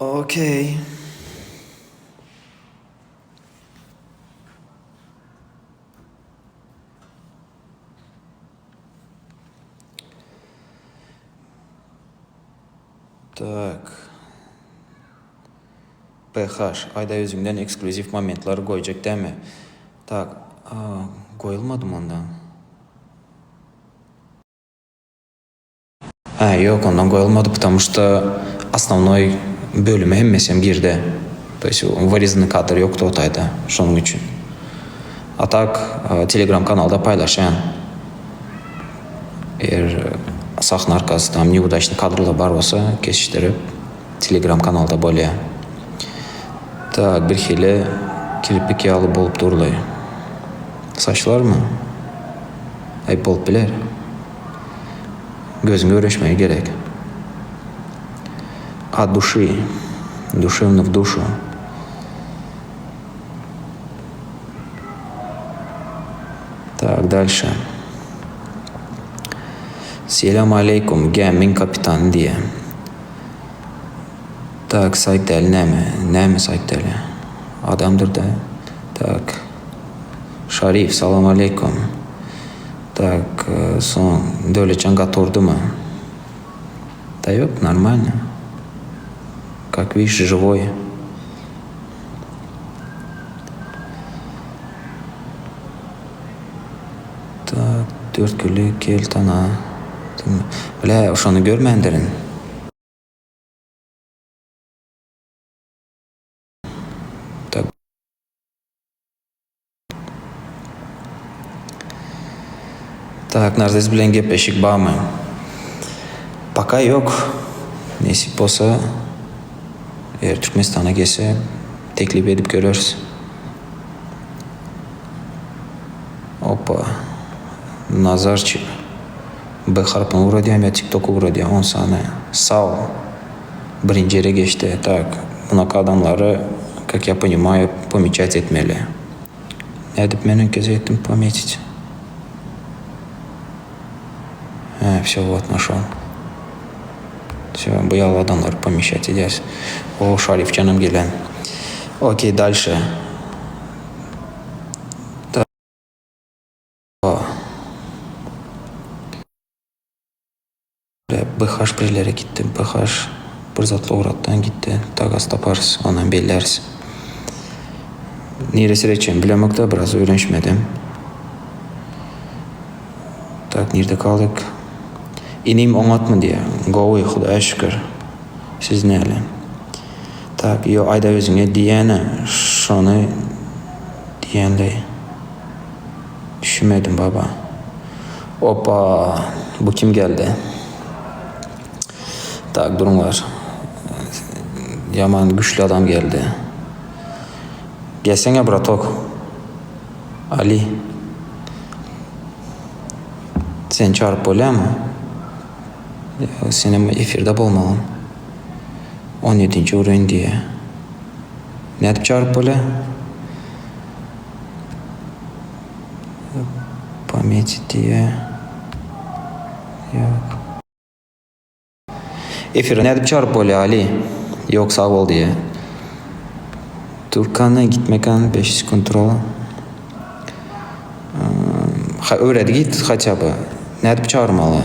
Okey. Tak. PH, aýda özüňden eksklýuziw momentler goýjak dämi? Tak, goýulmadymy onda? Hä, ýok, ondan goýulmady, потому что osnownoý bölüme hemmesem girdi. To есть wyrezanny kadr ýokdy o taýda, şonuň üçin. A tak, telegram kanalda paýlaşýan. Eger sahna arkasy tam neudaçny kadrlar bar bolsa, kesişdirip telegram kanalda bolýa. Tak, birhili kirpik ýaly bolup durly. Saçlarmy? Aý bolup biler. Gözüňe öwreşmegi gerek. От duşi, duşewno w duşu. Tak, dalşe. Selam aleýkum, gämiň kapitany diýýä. Tak, saýt däli näme? Näme saýt däli? Adamdyr-da. Tak. Şarif, salam aleýkum. Tak, soň Döwletjan gaty urdymy? Da ýok, normalno. Kak widiş, žiwoý. Tak, Dörtgüli kel tana. Blä, şony görmändirin. Tak. Tak, Narzes bilen gepleşik barmy? Paka ýok. Nesip bolsa, eger Türkmenistana gelse, teklip edip göreris. Opa. Nazarçik. B harpyny ugradýam ýa TikTok ugradýam, on sany. Sag ol. Birinji ýere geçdi. Tak, munaka adamlary, kak ýa ponimaýu, pomeçat etmeli. Nädip men öňkezi etdim pometit? Hä, wsё, wot našol. Wsё, bu ýaly adamlary pomeçat edýäs. O, Şarifjanam gelen. Okey, dalşe. BH birlere gitdi. BH bir zatly ugratdan gitdi. Tagas taparys, ondan belläris. Nirä seretjegimi bilemok-da, biraz öwrenişmedim. Tak, nirde galdyk? Inim oňatmy diýýär. Gowy, Hudaýa şükür. Siz näle? Tak, ýo, aýda özüňe diýýän-ä, şony diýýän-leý. Düşünmedim baba. Opa, bu kim geldi? Tak, duruňlar. Ýaman güçli adam geldi. Gelsene bratok. Ali. Seni çagyryp bolýarmy? Senem efirde bolmalyň. On ýedinji ureň diýýär. Nädip çagyryp bolýar? Pometit diýýär. Ýok. Efire nädip çagyryp bolýar Ali? Ýok sag bol diýýär. Türkana gitmekan 5 kontrol. Ha öwredi git haçya by. Nädip çagyrmaly?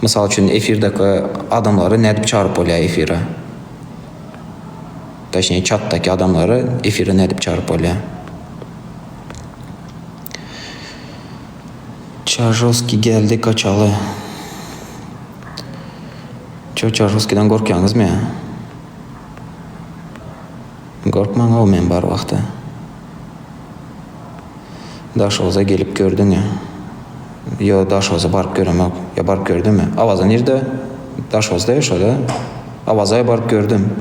Mysal üçin efirdeki adamlary nädip çagyryp bolýar efire? Toçnee çatdaky adamlary efire nädip çagyryp bolýar? Çažowskiý geldi kaçaly. Ço Çažowskiden gorkýaňyzmy ýa? Gorkmaň o men bar wagty. Daşoguza gelip gördüňi? Ýo Daşoguza baryp göremok. Ýa baryp gördümi? Awaza nirde? Daşoguzda ýaşa-da. Awaza baryp gördüm.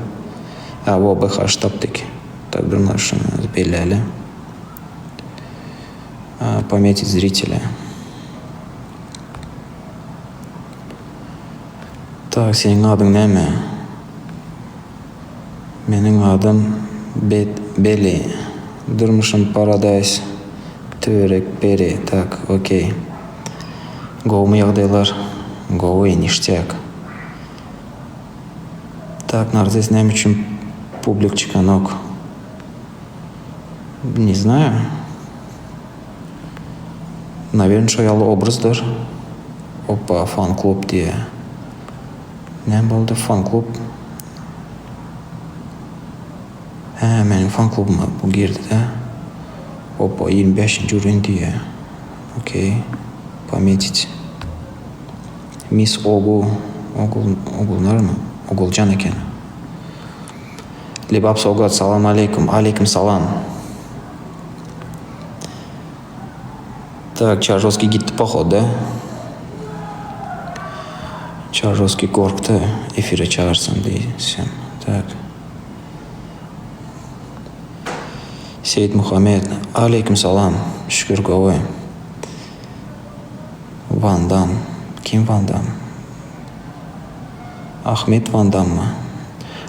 Hä wo BH tapdyk. Tak durma şuny belläli. Pometить zritelya. Tak seniň adyň näme? Meniň adym Beli. Durmuşym paradaýs töwerek peri tak okey. Gowumy ýagdaýlar? Gowy, niştýak. Tak Narzes näme üçin publik çykanok? Ne znaýu. Nawerno şo ýaly obrazdyr. Oppa fan klub diýýä. Näme boldy fan klub? Hä meniň fan klubyma bu girdi-dä. Oppa 25-nji urin diýýä. Okey. Pometit. Miss Ogul, Ogul, Ogulnarmy? Oguljan eken. Lebap Sowgat, salam aleýkum. Aleýkum salam. Tak, Çarjowskiý gitdi pohod da. Çarjowskiý gorkdy efire çagyrsam diýsem. Tak. Seýitmuhammet, aleýkum salam. Şükür gowy. Van Dam. Kim Van Dam? Ahmet Van Dammy?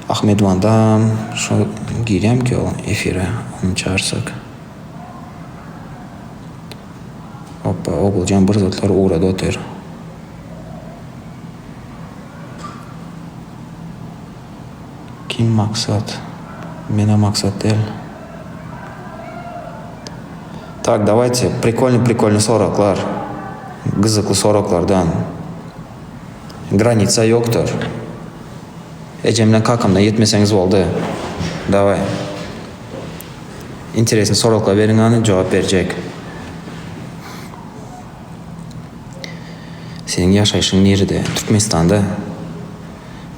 Ahmet Van Dam şo girýämiki ol efire ony çagyrsak. Oppa Oguljan bir zatlar ugrady otyr. Kim Maksat? Menä Maksat däl. Tak dawayte prikolnyý prikolnyý soraglar. Gyzykly soraglardan. Granitsa ýokdur. Ejem bilen kakamdan ýetmeseňiz boldy. Daway. Interesny soraglar beriň hany jogap berjek. Seniň ýaşaýşyň nirede? Türkmenistanda.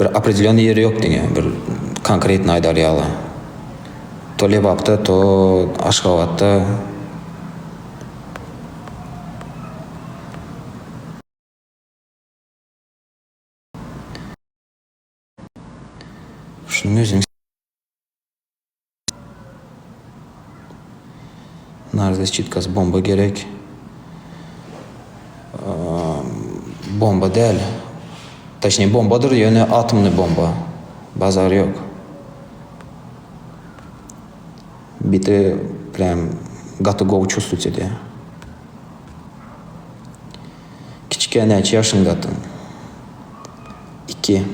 Bir opredelýonnyý ýeri ýok diňe bir konkretno aýdar ýaly. To Lebapda, to Aşgabatda. Şunuň özüniň Narzes çitkasy bomba gerek. Bomba däl. Toçnee bombadyr ýöne atomny bomba. Bazar ýok. Bite prям gaty gowy çувствовать edýär. Kiçikä näçe ýaşyňdadyň? Iki.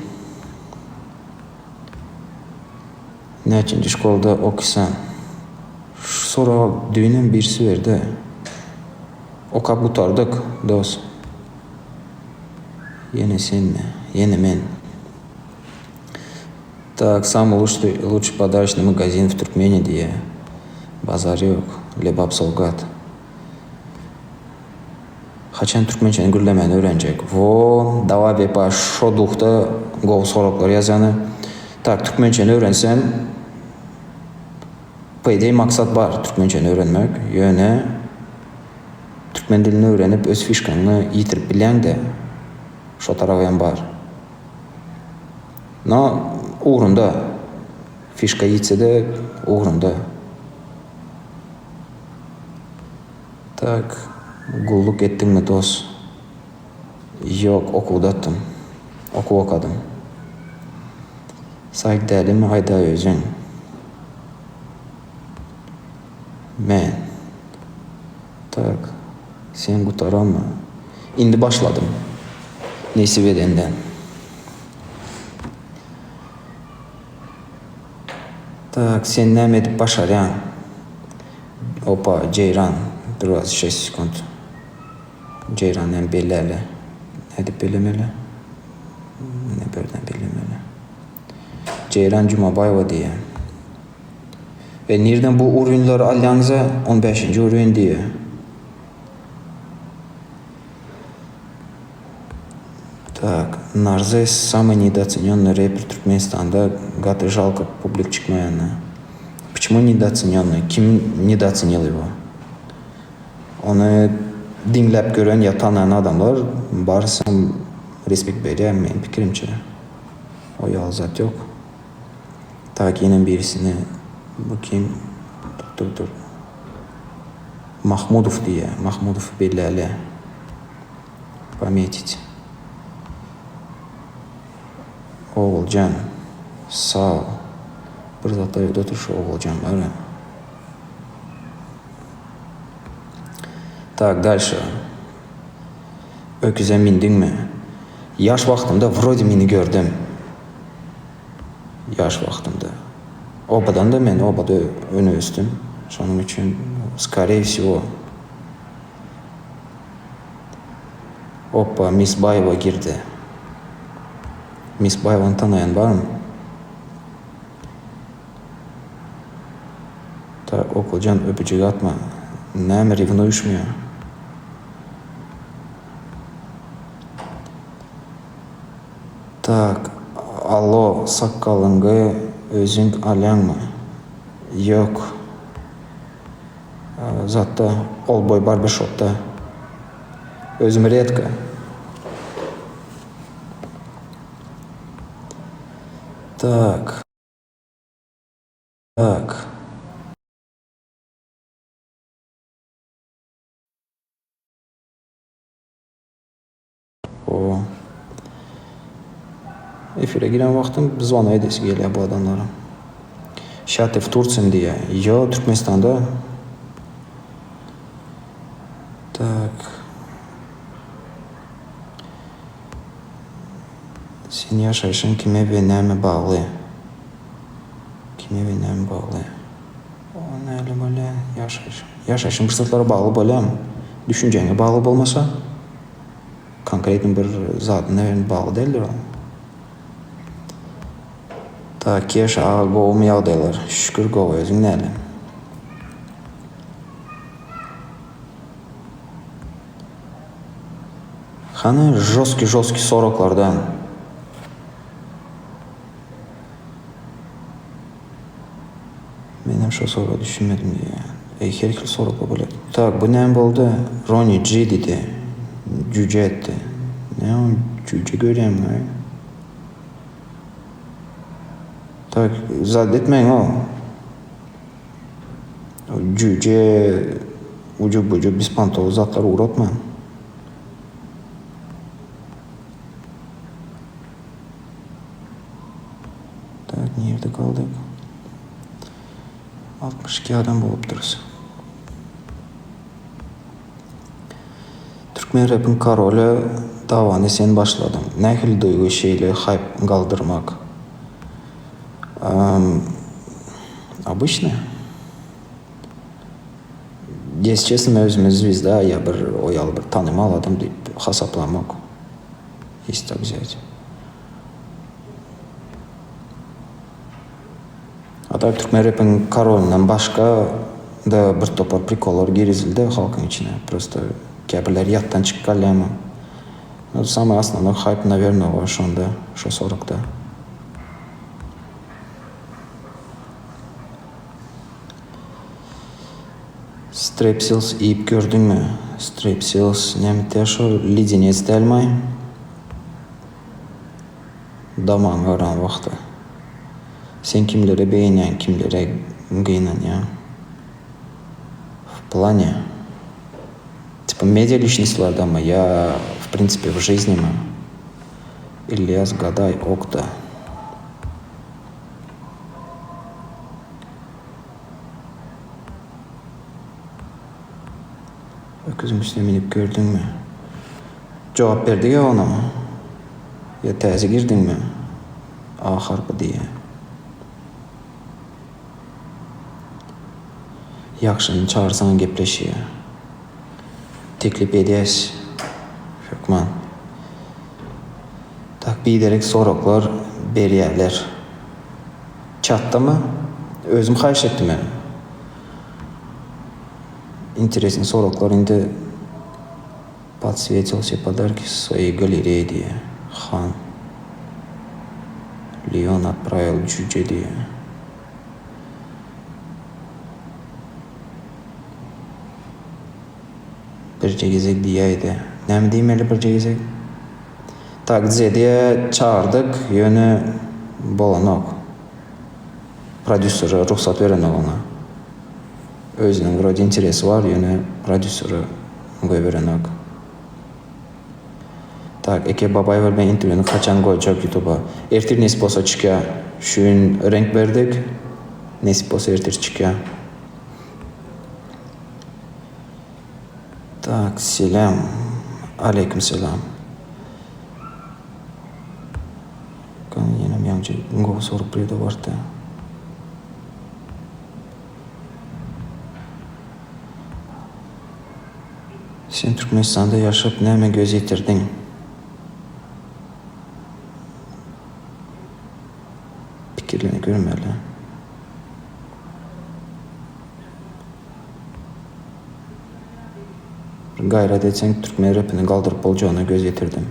Näçinji şkolda okysan? Şu soragy düýnem birisi berdi. Okap gutardyk, dos. Ýene senmi? Ýene men. Tak, samyý luşdyý, lutşiý podaroçnyý magazin w Türkmeni diýýä. Bazar ýok. Lebap sowgat. Haçan türkmençeni gürlemäni öwrenjek. Wo, daway wepa şo duhda gowy soraglar ýazýany. Tak, türkmençeni öwrensem po ideý maksat bar türkmençeni öwrenmek. Ýöne türkmen dilini öwrenip öz fişkaňy ýitirip bilýäňde. Şo taraby hem bar. No, ugrunda. Fişka ýitse-de ugrunda. Tak, gulluk etdiňmi dos? Ýok, okuwdatdym. Okuw okadym. Saýt dälimi aýdaý özüň. Men. Tak, sen gutaranmy? Indi başladym. Nesip edenden. Tak, sen näme edip başarýaň? Opa, Jeýran, dur az şeş sekunt. Jeýrany hem belläli. Nädip bellemeli? Ine birden bellemeli. Jeýran Jumabaýewa diýýär. E nirden bu urinleri alýaňyza? On bäşinji urin diýýär. Tak, Narzes samyý nedoocenennyý reper Türkmenistanda gaty žalko publik çykmaýanyna. Почему nedoocenennyý? Kim nedoocenil его? Ony diňläp gören ýa tanaýan adamlar barysam respekt berýär meniň pikirimçe. O ýaly zat ýok. Tak ýenem birisini bu kim? Dur dur. Mahmudow diýýär. Mahmudowy belläli. Pometit. Oguljan. Sag. Bir zatlar edip otur şu Oguljan bar. Tak, dalşe. Öküze mindiňmi? Ýaş wagtymda wrode mini gördüm. Ýaş wagtymda. Obadan-da men obada önüp ösdüm. Şonuň üçin skoree wsego. Oppa, Miss Baýewa girdi. Miss Baýewany tanaýan barmy? Tak, Okuljan öpüjik atma. Näme rewnuýşmy ýa? Tak, allo, sakgalyňy özüň alýaňmy? Ýok. Zatda, Oldboý barbershopda. Özüm redko. Tak. Tak. O. Efire giren wagtym zvona edesi gelýär bu adamlaryň. Şa ty w Tursiýa diýýär. Ýo, Türkmenistanda. Tak. Sen ýaşaýşyň kime we näme bagly? Kime we näme bagly? O näle bolýar? Ýaşaýşyň. Ýaşaýşyň bir zatlara bagly bolýarmy? Düşünjäňe bagly bolmasa, konkretny bir zadyna bilen bagly däldir ol. Tak, Keşa aga gowumy ýagdaýlar? Şükür gowy, özüň näle? Hany žoskiý žoskiý soraglardan. Menem şo soraga düşünmedim diýýär. Eý her hili soraglar bolýar. Tak bu näme boldy? Roni G diýdi. Jüýje etdi. Näme ol jüýje görýämiň aý? Tak zat etmäň o. Jüýje uju-buju bespontowy zatlar ugratmaň. Tak, nirde galdyk? 62 adam bolupdyrys. Türkmen repiň karoly dawany sen başladyň. Nähili duýgy şeýle haýp galdyrmak? Obyçny. Ýesi çesno men özümi zwezda ýa bir o ýaly bir tanymal adam diýip hasaplamok. Ýesi tak wzýat. A tak türkmen repiň karolyndan başga da bir topar prikollar girizildi halkyň içine. Prosto käbirleri ýatdan çykyp galýamy. No samyý osnownoý haýp nawerno şonda şo soragda. Strepsils iýip gördüňmi? Strepsils näme şo ledenec dälmaý? Damagyňy agyran wagty. Sen kimlere begenýäň kimlere gynanýaň? W plane? Tipa media liçnostlardamy ýa w prinsipe w žiznimi? Ilýas gadaý okda. Öküziň üstüne münüp gördüňmi? Jogap berdiga ona. Ýa täze girdiňmi? A harpy diýýä. Ýagşyny çagyrsaň gepleşýä. Teklip edýäs. Hökman. Tak biderek soraglar berýäler. Çatdymy? Özüm haýyş etdim men. Interesny soraglar indi Podsvetил все подарки в своей галерее diýýä. Han. Leon отправил jüýje diýýä. Birje gezek diýäýdi. Näme diýmeli birje gezek? Tak Zediýe çagyrdyk, ýöne bolanok. Prodýuseri rugsat berenok oňa. Özüniň wrode interesi bar, ýöne prodýuseri goýberenok. Tak, Eke Babaýewa bilen interwýuny haçan goýjak ýutuba? Ertir nesip bolsa çykýa. Şu gün reňk berdik. Nesip bolsa ertir çykýa. Tak, selam. Aleýkum selam. Öňje iň gowy sorag bir ýerde bardy. Sen Türkmenistanda ýaşap näme göz ýetirdiň? Pikirlenip görmeli. Bir gaýrat etseň türkmen repini galdyryp boljagyna göz ýetirdim.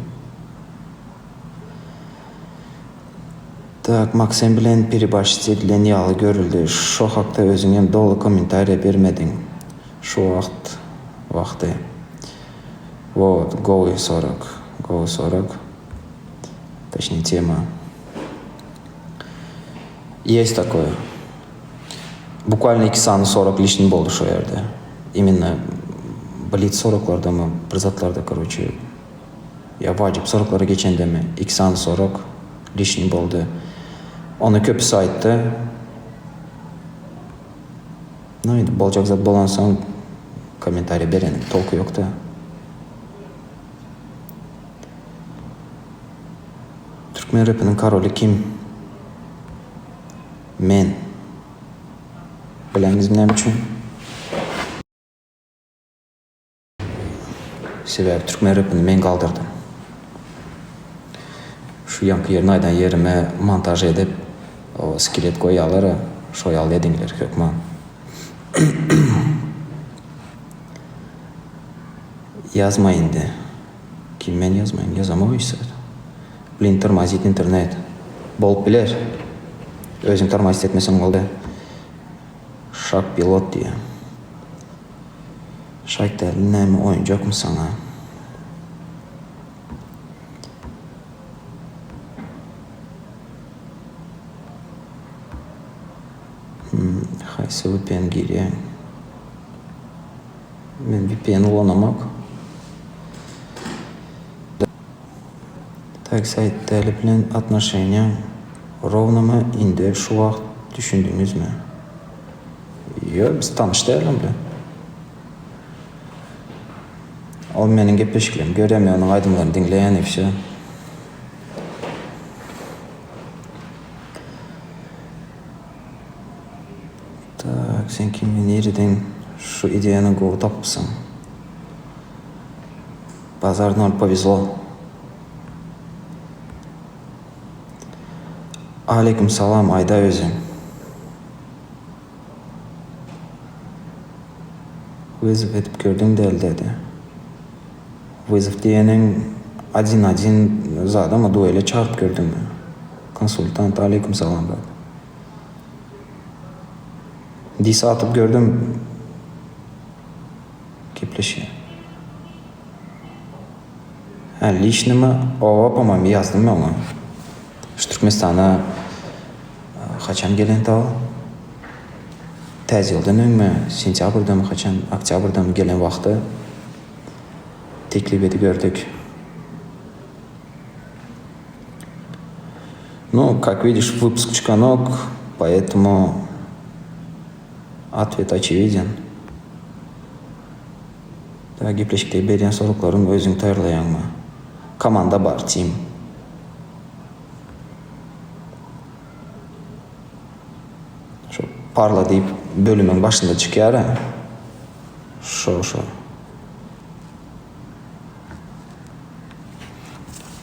Tak, Maksim bilen perebarşit edilen ýaly görüldi. Şo hakda özüňem doly kommentariýa bermediň. Şu wagt wagty. Wot, gowy sorag. Gowy sorag. Toçnyý tema. Есть takoe. Bukvalno iki sany sorag lişniý boldy şo ýerde. Imенно blitz soraglardamy, bir zatlarda karoçe. Ýa wajyp soraglara geçendemi, iki sany sorag lişniý boldy. Ony köpüsi aýtdy. No indi boljak zat bolansoň kommentariý bereniň tolky ýokda. Türkmen repiniň karoly kim? Men. Bileňizmi näme üçin? Sebäbi türkmen repini men galdyrdym. Şu ýaňky ýerini aýdan ýerime montaž edip o skelet goýýalara şo ýaly ediňler hökman. Ýazma indi. Kim men ýazmaýyn ýazamok hiç zat. Blin tormozit internet. Bolup biler. Özüň tormozit etmeseň boldy. Şak pilot diýýä. Şaýt däl näme oýunjakmy saňa. Hum haýsy vpn girýäň. Men vpn ulanamok. Tak Saýt däli bilen atnoşeniýaň rownymy indi şu wagt düşündiňizmi? Ýok biz tanyş däl oň bilen. Ol meniň gepleşiklerimi görýär men onuň aýdymlaryny diňleýän i wsё. Tak sen kim we nireden şu ideýany gowy tapypsyň? Bazar nol powezlo. Aleýkum salam aýda özüň. Wyzow edip gördüň däldede. Wyzow diýeniň odin odin zadamy duele çagyryp gördüňmi? Konsultant aleýkum salam brat. Dis atyp gördüm gepleşýär. Hä liçnymy oba po-moýmu ýazdym men oňa. Şu Türkmenistana haçan gelende ol? Täze ýyldan öňmi, sentýabrdamy haçan, oktýabrdamy gelen wagty teklip edip gördük. Nu, kak widiş, wypusk çykanok, poetmu otwet oçewiden. Tä gepleşikde berýän soraglaryňy özüň taýýarlaýaňmy? Komanda bar, team. Şo parla diýip bölümiň başynda çykýar-a. Şo, şo.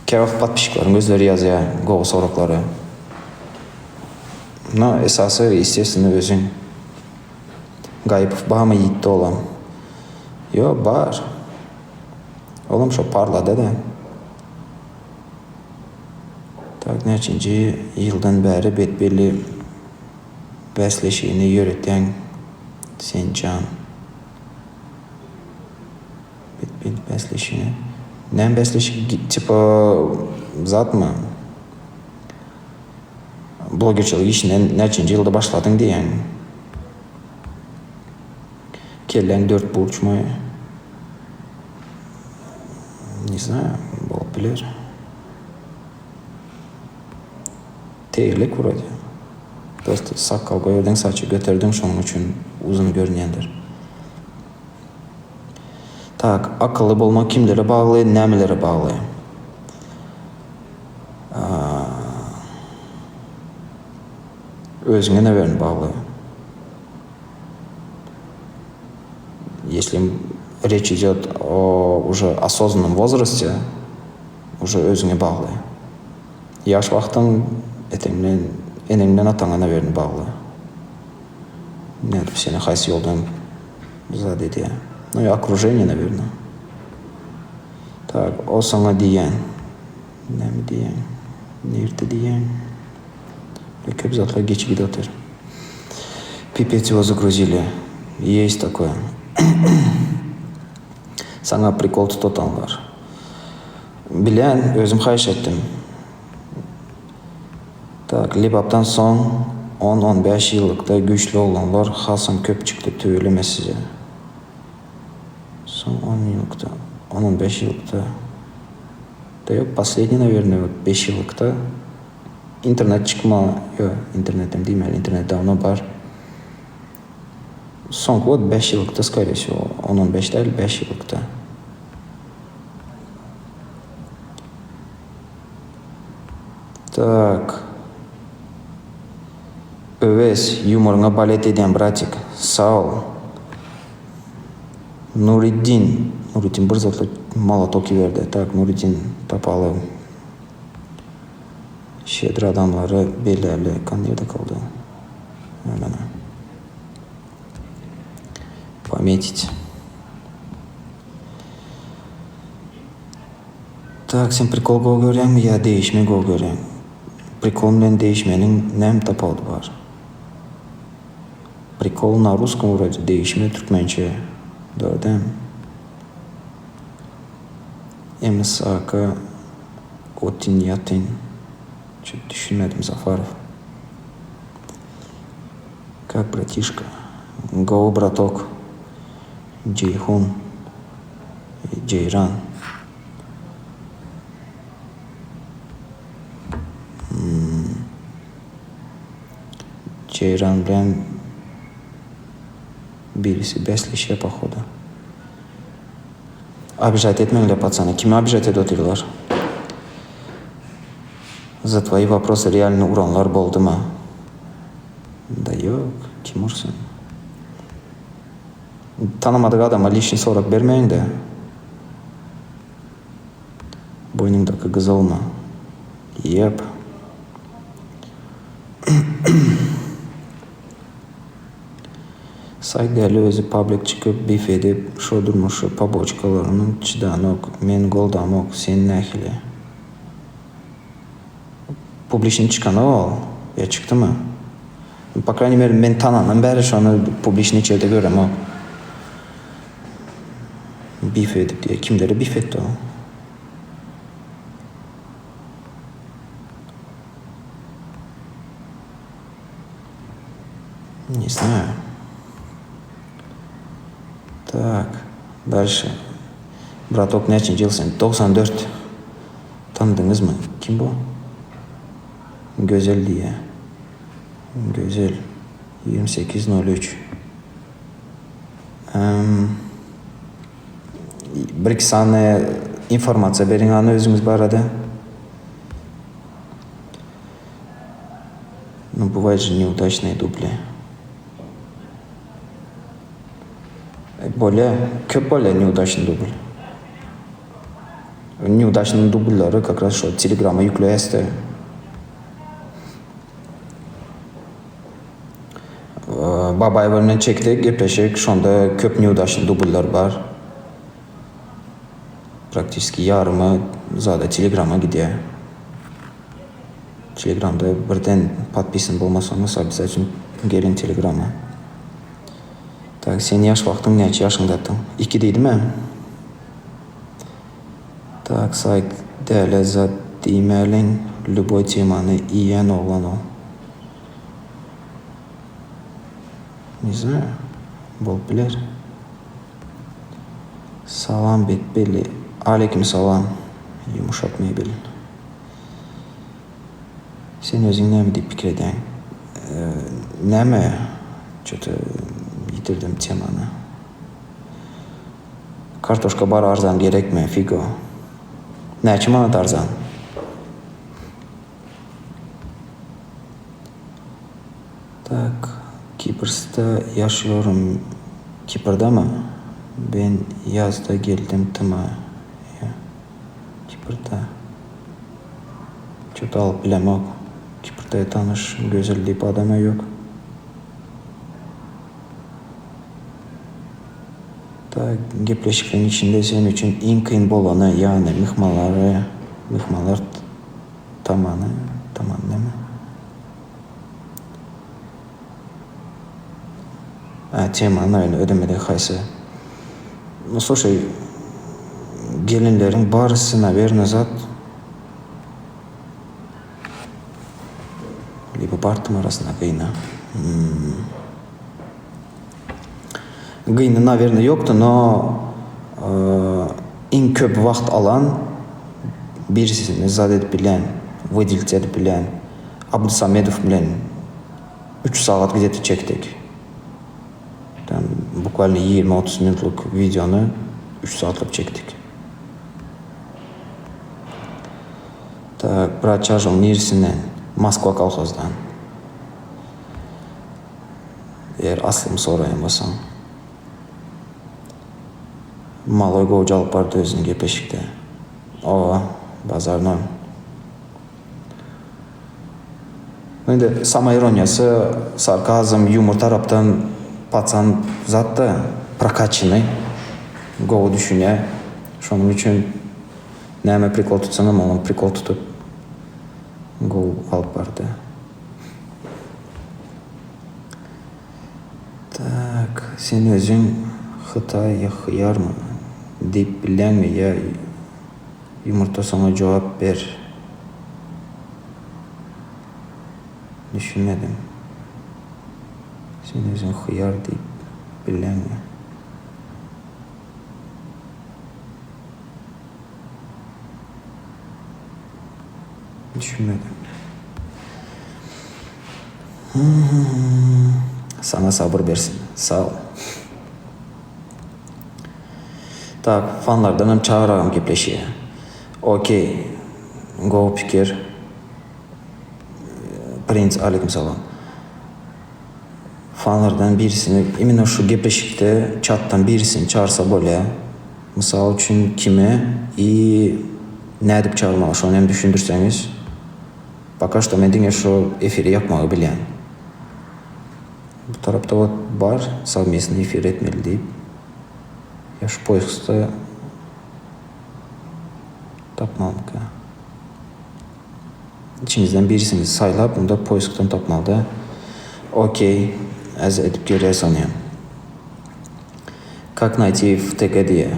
Käwagt podpisçikleriň özleri ýazýar gowy soraglary. No, esasy, ýestestweno, özüň. Gaýypow barmy ýitdi olam. Ýok bar. Olam şo parlada-da. Tak näçinji ýyldan bäri betbelli bäsleşigini ýöretýäň sen jan. Betbelli bäsleşigini. Näme bäsleşigi tipa zatmy? Blogerçilik işine näçinji ýylda başladyň diýýäň? Kelläň dört burçmy? Ne znaýu, bolup biler. Tegelek wrode. Prosto sakgal goýberdiň, saçy göterdiň, şonuň üçin uzyn görünýändir. Tak, akylly bolmak kimlere bagly, nämelere bagly? Özüňe nawerno bagly. Если речь идет о уже осознанном возрасте, уже özüňe bagly. Ýaş wagtyň eteň bilen, eneň bilen ataňa nawerno bagly. Nädip seni haýsy ýoldan zat edýär. Ну и okruženiýe nawerno. Tak, o saňa diýýän. Näme diýýäň? Nirde diýýäň? Köp zatlar geçip gidip otyr. Pipec его загрузили. Есть такое. Saňa prikol tutotanlar. Bilýän, özüm haýyş etdim. Tak, Lebapdan soň on-on bäş ýyllykda güýçli oglanlar hasam köp çykdy tüweleme size. Soň on ýyllykda, on-on bäş ýyllykda. Da ýok, posledniý nawernoý wot beş ýyllykda internet çykma, ýok, internetem diýmäli, internet dawno bar. Soňky wot bäş ýyllykda skoriýe wsego, on-on bäş däl, bäş ýyllykda. Tak. Öwez, ýumorňa balet edýän bratik. Sag bol. Nuriddin, Nuriddin bir zatlar molotok iberdi. Tak, Nuriddin tapaly. Şedr adamlary belläli. Kan nirde kaldy? Mana. Pometit. Tak, sen prikol gowy görýäňmi ýa degişme gowy görýäň? Prikol bilen degişmeniň näme tapawudy bar? Prikol na ruskom wrode, degişme türkmençe, dogry dälmi? MSAK otyn ýatyn çöp düşünmedim Zafarow. Kak bratişka? Gowy bratok. Jeýhun, Jeýran. Jeýran bilen birisi bäsleşýär pohodu. Obijat etmeňle patsany. Kimi obijat edip otyrlar? Za tvoyi voprosy realno uranlar boldymy? Da ýok, kim ursun? Tanamadyk adama lişni sorag bermäýiňdä. Boýnuňdaky gyzylmy? Ýep. Saýt däli özi pablik çykyp bif edip şo durmuşy poboçkalarynyň çydanok men goldamok sen nähili? Publiçnyý çykanok ol ýa çykdymy? Po krayniy mere men tanandan bäri şony publiçnyý içerde göremok. Bif edip diýýär. Kimlere bif etdi ol? Ne znаю. Tak, dalşe. Bratok näçinji ýyl sen? 94. Tanydyňyzmy? Kim bu? Gözel diýýär. Gözel. 28 03. Bir-iki sany informasiýa beriň hany özüňiz barada. Ну бывает же неудачные дубли. Bolýa, köp bolýa neudачный dubl. Neudачный dubllary как раз şo telegrama ýükleýäs-de. Babaýewa bilen çekdik gepleşik, şonda köp neudачный dubllar bar. Praktiski ýarymy zada telegrama gidýär. Telegramda birden podpisan bolmasaňyz obязательно geliň telegrama. Tak sen ýaş wagtyň näçe ýaşyňdadyň? Iki diýdimä. Tak saýt dälä zat diýmäliň lýuboý temany iýýän oglan ol. Ne znаю bolup biler. Salam betbelli. Aleýkim salam ýumşak mebel. Sen özüň näme diýip pikir edýäň? Näme? Ço-to ýitirdim temany. Kartoşka bar arzan gerekmi figo? Näçe manat arzan? Kiprsda ýaşýorym Kiprdamy? Ben ýazda geldim tma ýa Kiprda Ço-to alyp bilemok Kiprda tanyş Gözel diýip adama ýok. Da gepleşikleň içinde sen üçin iň kyn bolany ýagny myhmanlary myhmanlar tamany tamany näme? A temany naýyny ödemede haýsy? Nu sluşaý gelinleriň barysy nawerno zat libo bartym arasynda gyna. Gyny nawerno ýokdy no iň köp wagt alan birisini zat edip bilýän wydelits edip bilýän Abdysamedow bilen üç sagat gideti çekdik. Tam bukvalno 20-30 minutlyk wideony 3 sagatlyk çekdik. Tak, brat çažyň niresinden? Moskwa kolhozdan. Eger aslymy soraýan bolsaň. Maloý gowja alyp bardy özüni gepleşikde. Owa, bazar nol. Indi samoironiýasy, sarkazm, ýumor tarapdan pacan zat-da, prokaçennyý, gowy düşünýär. Şonuň üçin näme prikol tutsaňam oňa prikol tutup gowy alyp bardy. Tak, sen özüň hytaý ýa hyýarmy diýip bilýäňmi ýa Ýumurta soňa jogap ber. Düşünmedim. Sen özüň hyýar diýip bilýäňmi? Düşünmedim. Saňa sabyr bersin. Sag ol. Tak, fanlardanam çagyragam gepleşýä. Okey. Gowy pikir. Prince aleýkum salam. Fanlardan birisini imенно şu gepleşikde çatdan birisini çagyrsa bolýa. Mysal üçin kime i nädip çagyrmaly şony hem düşündirseňiz. Poka şto men diňe şu efiri ýapmagy bilýän. Bu tarapda wot bar sowmestnyý efir etmeli diýip. Ýa şu poýskda tapmalymyka? Içiňizden birisini saýlap unda poýskdan tapmalyda. Okey, äz edip görýäs ony. Kak naýti w TG diýýä.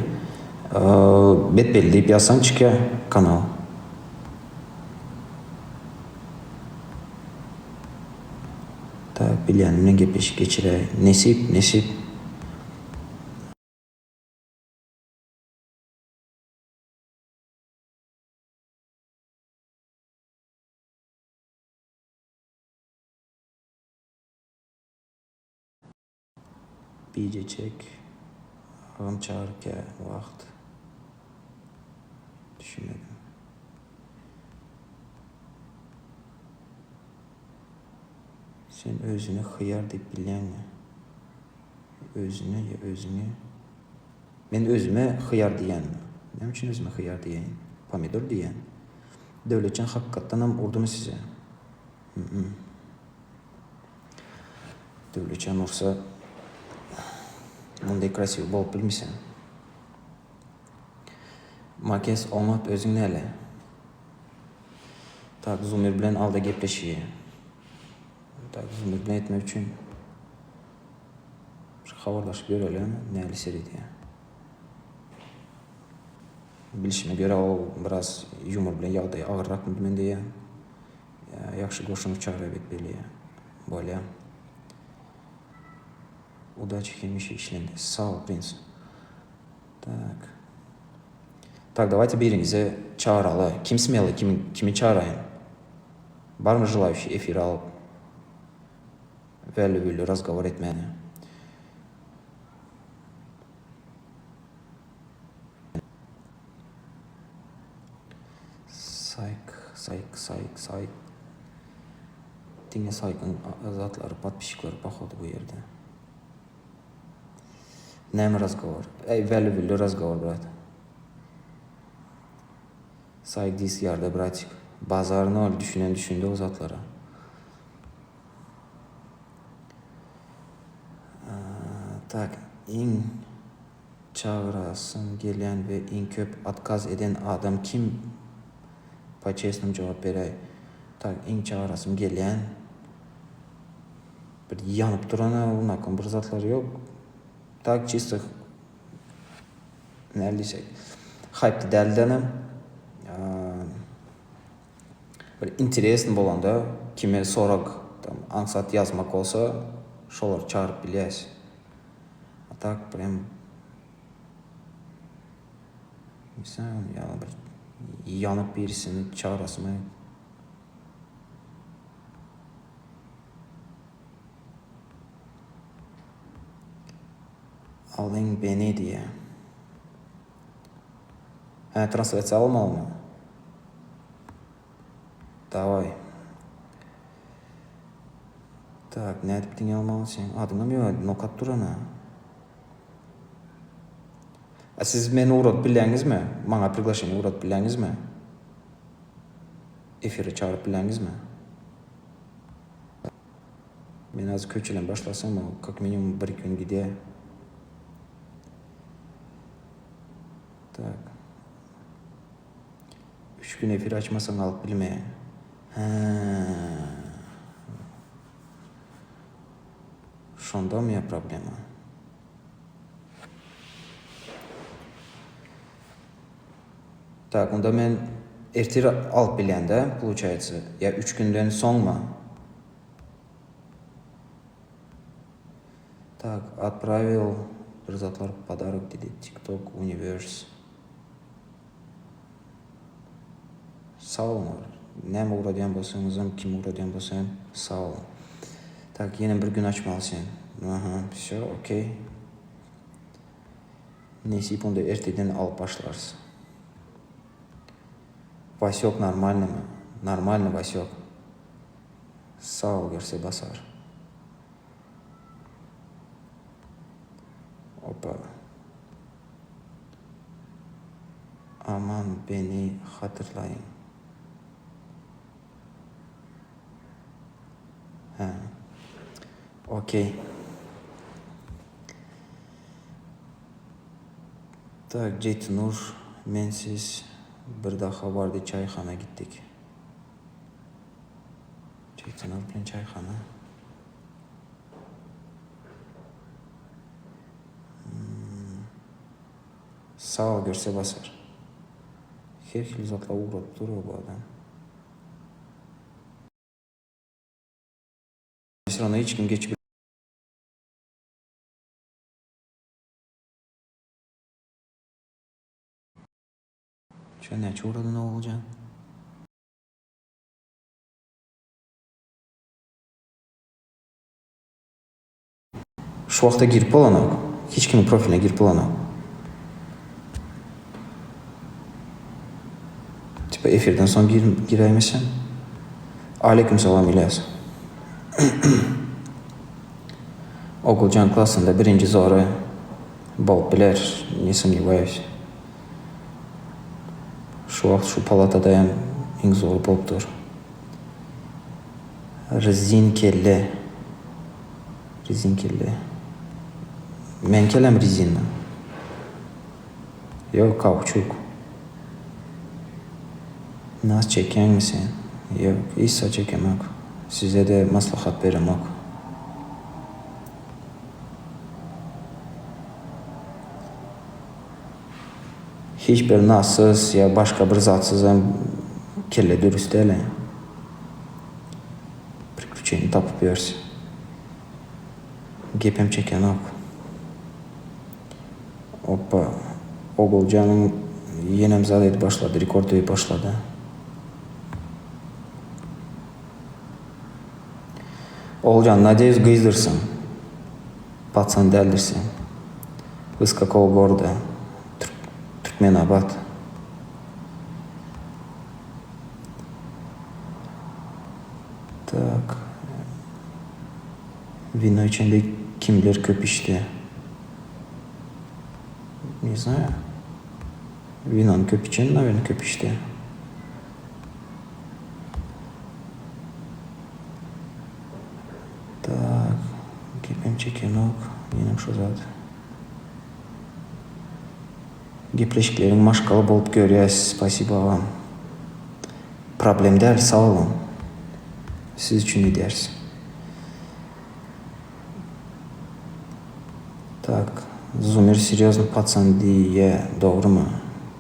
Betbelli diýip ýazsaň çykýa kanal. Tak bilýänim bilen gepleşik geçiräý. Nesip, nesip. Bije çek. Agam çagyrkýa wagt. Düşünmedim. Sen özüni hyýar diýip bilýäňmi? Özüne ýa özüňe? Men özüme hyýar diýýänmi? Näme üçin özüme hyýar diýeýin? Pomidor diýýän. Döwletjan hakykatdanam urdumy size? Mm. Döwletjan ursa munday krasiw bolup bilmisen. Makes oňat özüň näle? Tak Zumir bilen alda gepleşigi. Tak Zumir bilen etmek üçin bir habarlaşyp ýöreli näli seredýär. Bilşime görä ol biraz ýumor bilen ýagdaýy agyrrakmy bilen diýýär. Ýagşy goşuny çagyryp etmeli bolýa. Udaçi hemişe işlendi. Sag bol Prins. Tak. Tak dawajte biriňizi çagyraly. Kim smely kim kimi çagyraýyn? Barmy želaýuşi efire alyp wäli-wüli razgowor etmäne? Saýk, saýk, saýk, saýk. Diňe saýkyň zatlary podpisçikleri pohodu bu ýerde. Näme razgowor? Äý weli-wülli razgowor brat. Saýk disk ýarda bratik. Bazar nol düşünen düşündi o zatlara. Tak iň çagyrasyň gelýän we iň köp otkaz eden adam kim po çesnom jogap beräý. Tak iň çagyrasym gelýän bir ýanyp durana unakan bir zatlar ýok. Tak çisto näl diýsek haýpdy däldenem bir interesny bolanda kime sorag tam aňsat ýazmak bolsa şolary çagyryp bilýäs. A tak prям ne знаю ýa bir ýanyp birisini çagyrasymy. Alyň beni diýýä. Hä translýasiýa almalymy? Daway. Tak nädip diňe almaly seň adyňam ýok nokat durana. A siz meni ugradyp bilýäňizmi? Maňa priglaşeniýe ugradyp bilýäňizmi? Efire çagyryp bilýäňizmi? Men az köçeden başlasam o kak minimum bir gün gidýär. Tak. Üç gün efir açmasaň alyp bilmeýäň. Hä. Şondamy ýa problema? Tak, onda men ertir alyp bilýän-dä, получается, ýa üç günden soňmy? Tak, otpravil bir zatlar podarok diýdi, TikTok universe. Sag boluň. Näme ugradýan bolsaňyzam, kim ugradýan bolsa hem sag boluň. Tak, ýene bir gün açmaly sen. Aha, wsё, okey. Nesip onda ertirden alyp başlarys. Wasýok normalnymy? Normalny Wasýok. Sag bol görse basar. Opa. Aman beni hatyrlaýyň. Hä. Okey. Tak Jetinur men siz bir daha bardy çaýhana gitdik. Jetinur bilen çaýhana. Sag ol görse basar. Her hili zatlar ugradyp dur bu adam. Vse ravno hiç kim geçip Çö näçe ugradyň Oguljan? Şu wagta girip bolanok. Hiç kimiň profiline girip bolanok. Tipa efirden soň gir giräýmesem. Aleýkum salam Ilyas. Oguljan klasynda birinji zory bolup biler, ne somnewаюсь. Şu wagt şu palatada hem iň zory bolup dur. Rezin kelle. Rezin kelle. Meň kellem rezinmi? Ýok, kauçuk. Nas çekýäňmi sen? Ýok, hiç zat çekemok. Size-de maslahat beremok. Hiç bir nassyz ýa başga bir zatsyzam kelle dürüst däl-ä. Priklýuçeniýa tapyp ýörse. Gepem çekenok. Oppa. Oguljanyň ýenem zat edip başlady, rekord döwüp başlady. Oguljan, nadeyus gyzdyrsyň. Patsan däldirsiň. Вы с какого города? Türkmenabat. Tak. Wino içende kimler köp içdi? Ne znaýu. Winony köp içen nawerno köp içdi. Tak, gepem çekenok, menem şo zat. Gepleşikleriň maşgala bolup görýäs, spasibo agam. Problem däl, sag boluň. Siz üçin edýäris. Tak, Zumer serýozny pacan diýýä, dogrymy?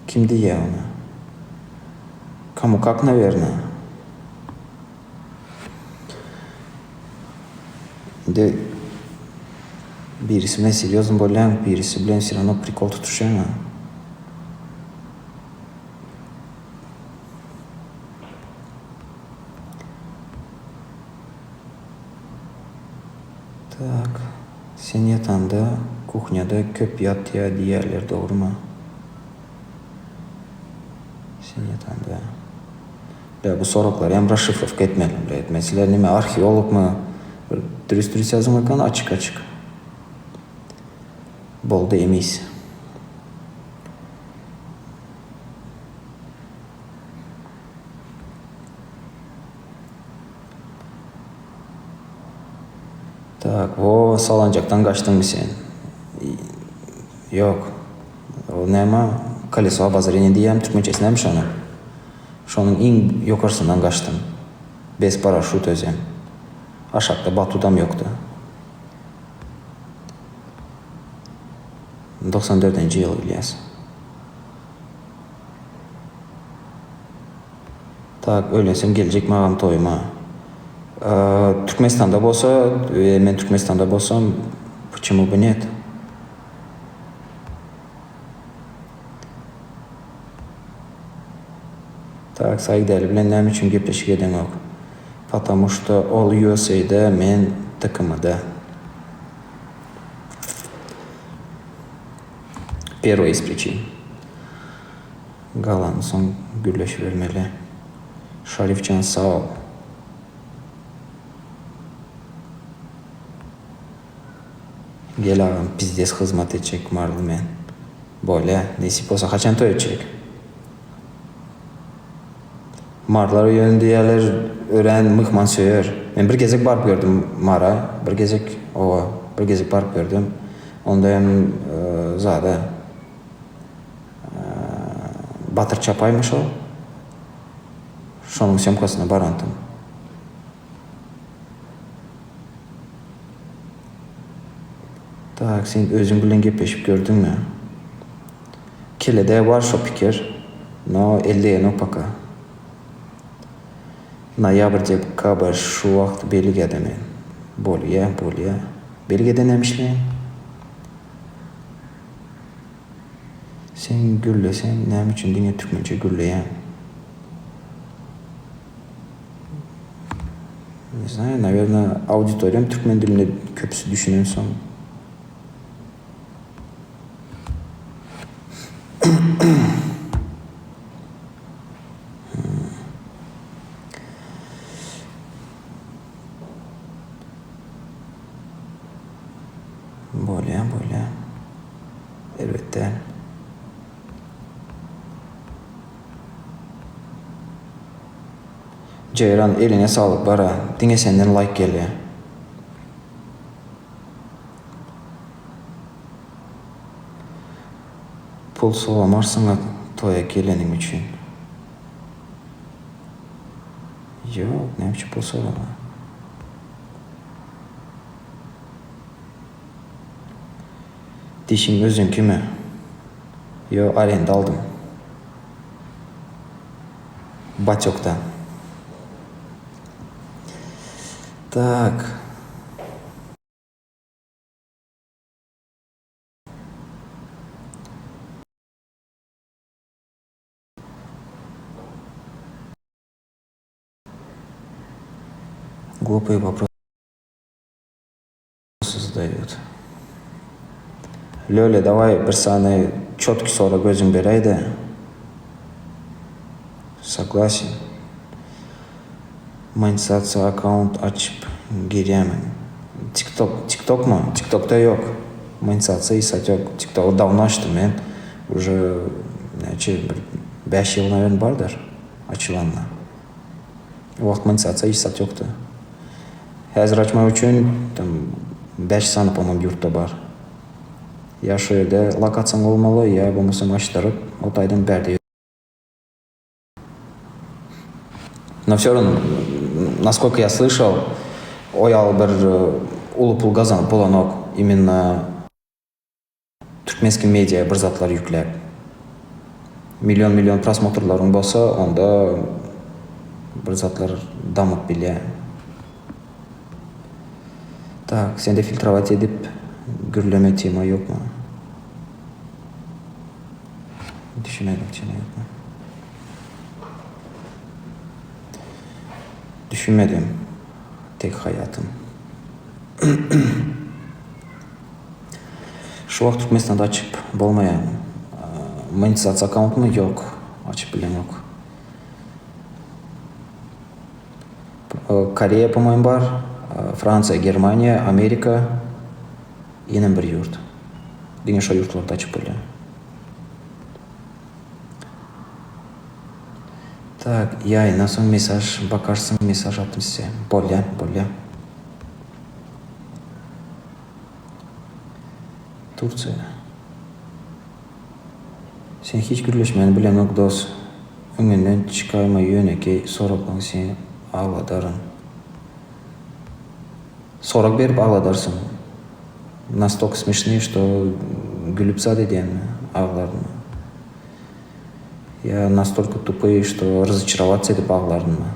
Kim diýýä ony? Komu kak nawerno? Indi birisi bilen serýozny bolýaň, birisi bilen wse rawno prikol tutuşýaň-a. Tak, sen ýatanda kuhnýada köp ýatýa diýýärler dogrymy? Sen ýatanda. Bä bu soraglary hem rasşifrowka etmeli blet. Men sizler nime arheologmy? Bir dürüst dürüst ýazyň ekran açyk açyk. Boldy emis. Tak, wo salanjakdan gaçdyňmy sen? Ýok. O näme? Koleso obozreniýa diýýämi türkmençesi näme şonuň? Şonuň iň ýokarsyndan gaçdym. Bez paraşut özem. Aşakda batudam ýokdy. 94-nji ýyl Ilýas. Tak, öýlensem geljekmi agam toýuma? Türkmenistanda bolsa we men Türkmenistanda bolsam, počemu by net? Tak, Saýgdäli bilen näme üçin gepleşik edeňok? Patamu şto ol USA-da, men TKM-da. Perwoý iz priçin. Galany soň gürleşibermeli. Şarifjan sag bol. Gel agam pizdes hyzmat etjek maryly men. Bolýa, nesip bolsa haçan toý etjek? Marylar ýöne diýýärler örän myhmansöýer. Men bir gezek baryp gördüm Mara, bir gezek oba, bir gezek baryp gördüm. Onda hem zada Batyr Çapaýmy şol? Şonuň sýomkasyna barantym. Tak, sen özüň bilen gepleşip gördüňmi? Kelede bar şo pikir, no el degenok poka. Noýabr dekabr şu wagt Belgiýada men. Bolýa, bolýa. Belgiýada näme işleýäň? Sen gürleseň näme üçin diňe türkmençe gürleýäň? Ne znaýu, nawerno auditoriýam türkmen diline köpüsi düşünensoň. Bolýa, bolýa. Erbet däl. Jeýran eliňe saglyk bara diňe senden laýk gelýä. Pul soramarsyňa toýa geleniň üçin. Ýok näme üçin pul soramaly. Dişiň özüňkimi? Ýok arenda aldym. Batýokdan. Tak. Glupые wопросы zadают. Löle daway bir sany çotki sorag özüň beräýdä. Soglasен. Monetizasiýa akkaunt açyp girýämiň? Tiktok tiktokmy? Tiktokda ýok. Monetizasiýa hiç zat ýok. Tiktogy dawno açdym men. Uje näçe bir 5 ýyl nawerno bardyr açylanyna. O wagt monetizasiýa hiç zat ýokdy. Häzir açmak üçin tam 5 sany po-moýemu ýurtda bar. Ýa şo ýerde lokasiýaň bolmaly, ýa bolmasam açdyryp o taýdan bärde No все равно, насколько я слышал, o ýaly bir uly pul gazanyp bolanok именно türkmenskiý media bir zatlar ýükläp. Million million prosmotrlaryň bolsa onda bir zatlar damyp bilýä. Tak, sende filtrowat edip gürleme tema ýokmy? Düşünmedim tema ýokmy? Düşünmedim. Tek hayatym. Şu wagt Türkmenistanda açyp bolmaýan monetizasiýa akkauntmy? Ýok, açyp bilemok. Koreýa po-moýemu bar, Fransiýa, Germaniýa, Amerika, ýenem bir ýurt. Diňe şo ýurtlarda açyp bolýar. Tak, ýaýyndan soň mesaž bakarsyň, mesaž atdym size. Bolýa, bolýa. Tursiýa. Sen hiç gürleşmäni bileňok dos. Öňünden çykaýma ýönekeý soraglaň seni agladaryn. Sorag berip agladarsyň. Nastolko smeşnyý, što gülüp zat edýänmi, aglarynmy? Ýa nastolko tupyý, što razoçarowatsiýa edip aglarynmy?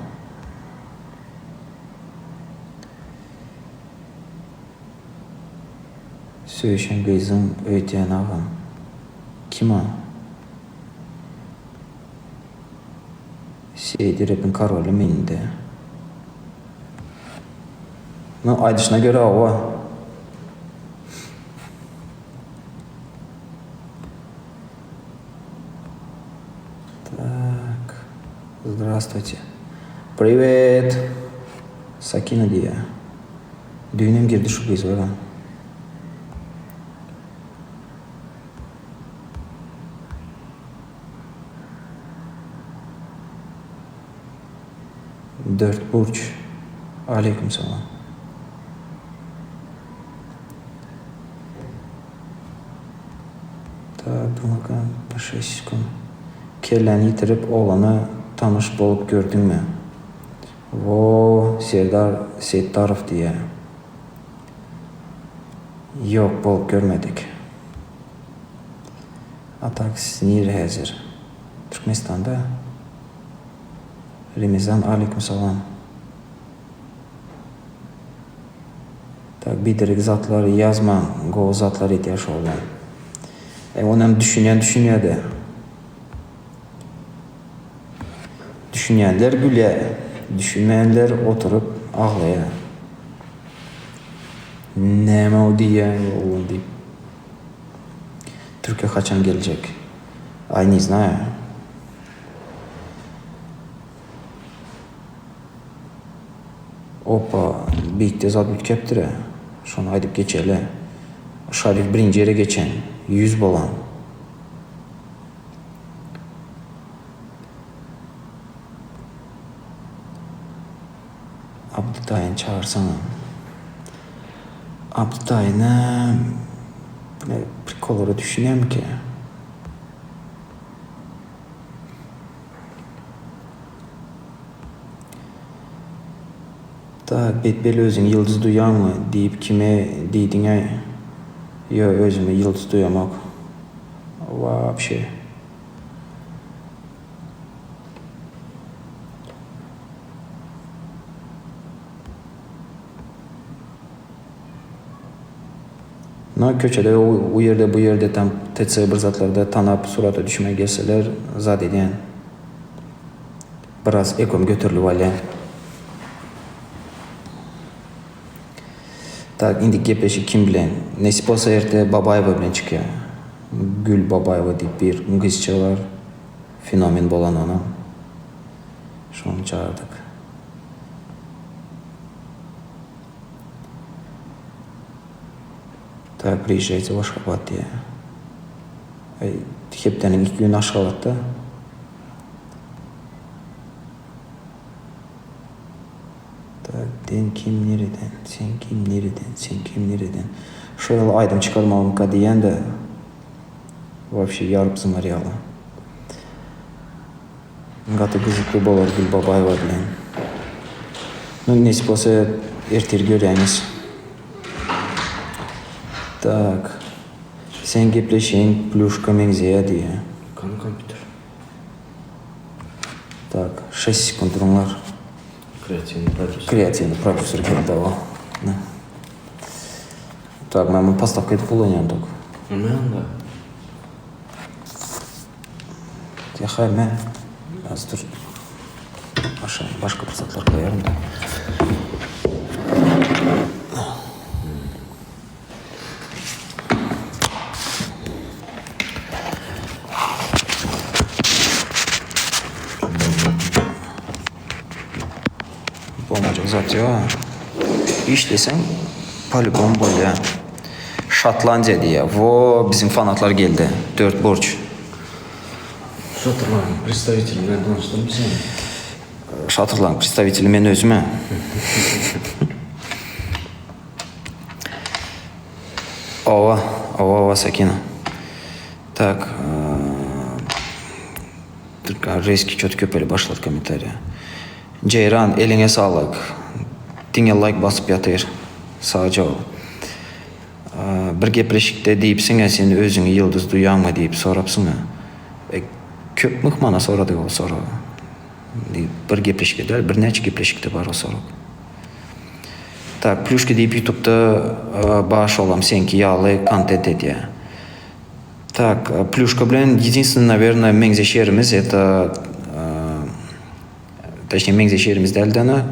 Söýüşen gyzyň öýdýän agam. Kim o? Seýdi repiň koroly indi. Nu aýdyşyna görä owa. Tak. Zdravstvuyte. Privet. Sakina diýýä. Düýnem girdi şu gyz ola. Dörtburç. Aleýkum salam. Tak, dur 6 sekund. Kelläni ýitirip oglana tanyş bolup gördüňmi? Wo, Serdar Setdarow diýýä. Ýok, bolup görmedik. A tak siz nirde häzir? Türkmenistanda? Remezan aleýkum salam. Tak biderek zatlar ýazmaň gowy zatlar edýär şo oglan. E onam düşünýän düşünýädä. Düşünýänler gülýä, düşünmeýänler oturyp aglaýa. Näme o diýýäň oglan diýip. Türkiýe haçan geljek? Aý ne znaýu. Opa, beýikde zat üýtgäpdir-ä. Şony aýdyp geçeli. Şarif birinji ýere geçen, 100 bolan. Abdy daýyny çagyrsaňa. Abdy daýyny prikollara düşünýärmikä? Tak, betbel özüňi ýyldyz duýaňmy diýip kime diýdiňäý? Ýo, özümi ýyldyz duýamok. Wapşe. No köçede u ýerde bu ýerde tam TC bir zatlarda tanap surata düşmä gelseler zat edýän. Biraz egom göterilip alýan. Tak indi gepleşik kim bilen? Nesip bolsa erte Babaýewa bilen çykýa. Gül Babaýewa diýip bir gyzça bar. Fenomen bolan onam. Şony çagyrdyk. Tak, priýežžaýte w Aşgabat diýýär. Aý, hepdäniň iki güni Aşgabatda. Tak, den kim nireden, sen kim nireden, sen kim nireden. Şo ýaly aýdym çykarmalymyka diýýän-de, wapşe ýaryp zyňar ýaly. Gaty gyzykly bolar Gülbabaýewa bilen. Nu nesip bolsa ertir görýäňiz. Tak. Seň gepleşigiň plýuşka meňzeýä diýýä. Kany kompýuter. Tak, şeş sekunt duruňlar. Kreatiwnyý prodýuser. Kreatiwnyý prodýuser geldi o. Tak, men muny postawka edip ulanýan tok. Neme anda? Ýa men az dur. Aşağı başga bir zatlar koýaryn da. Bolmajak zat ýok. Işleseň polibom bolýar. Şotlandiýa diýýär. Wo, biziň fanatlar geldi. Dörtburç. Şotlandiýanyň predstawiteli bilen tanyşdyrmy seni? Şotlandiýanyň predstawiteli men özüm-ä. Owa, owa, owa, Sakina. Tak, rezki çot köpelip başlady kommentariýa. Jeýran, eliňe saglyk. Diňe laýk basyp ýatyr. Sagja bol. Bir gepleşikde diýipsiň-ä sen özüňi ýyldyz duýaňmy diýip sorapsyň-a. Köp myhmana soradyk ol soragy. Bir gepleşikde däl, birnäçe gepleşikde bar o sorag. Tak, Plýuşka diýip ýutubda bar şolam seňki ýaly kontent edýä. Tak, Plýuşka bilen ýedinstweniý nawernoe meňzeş ýerimiz это точнее meňzeş ýerimiz däl-de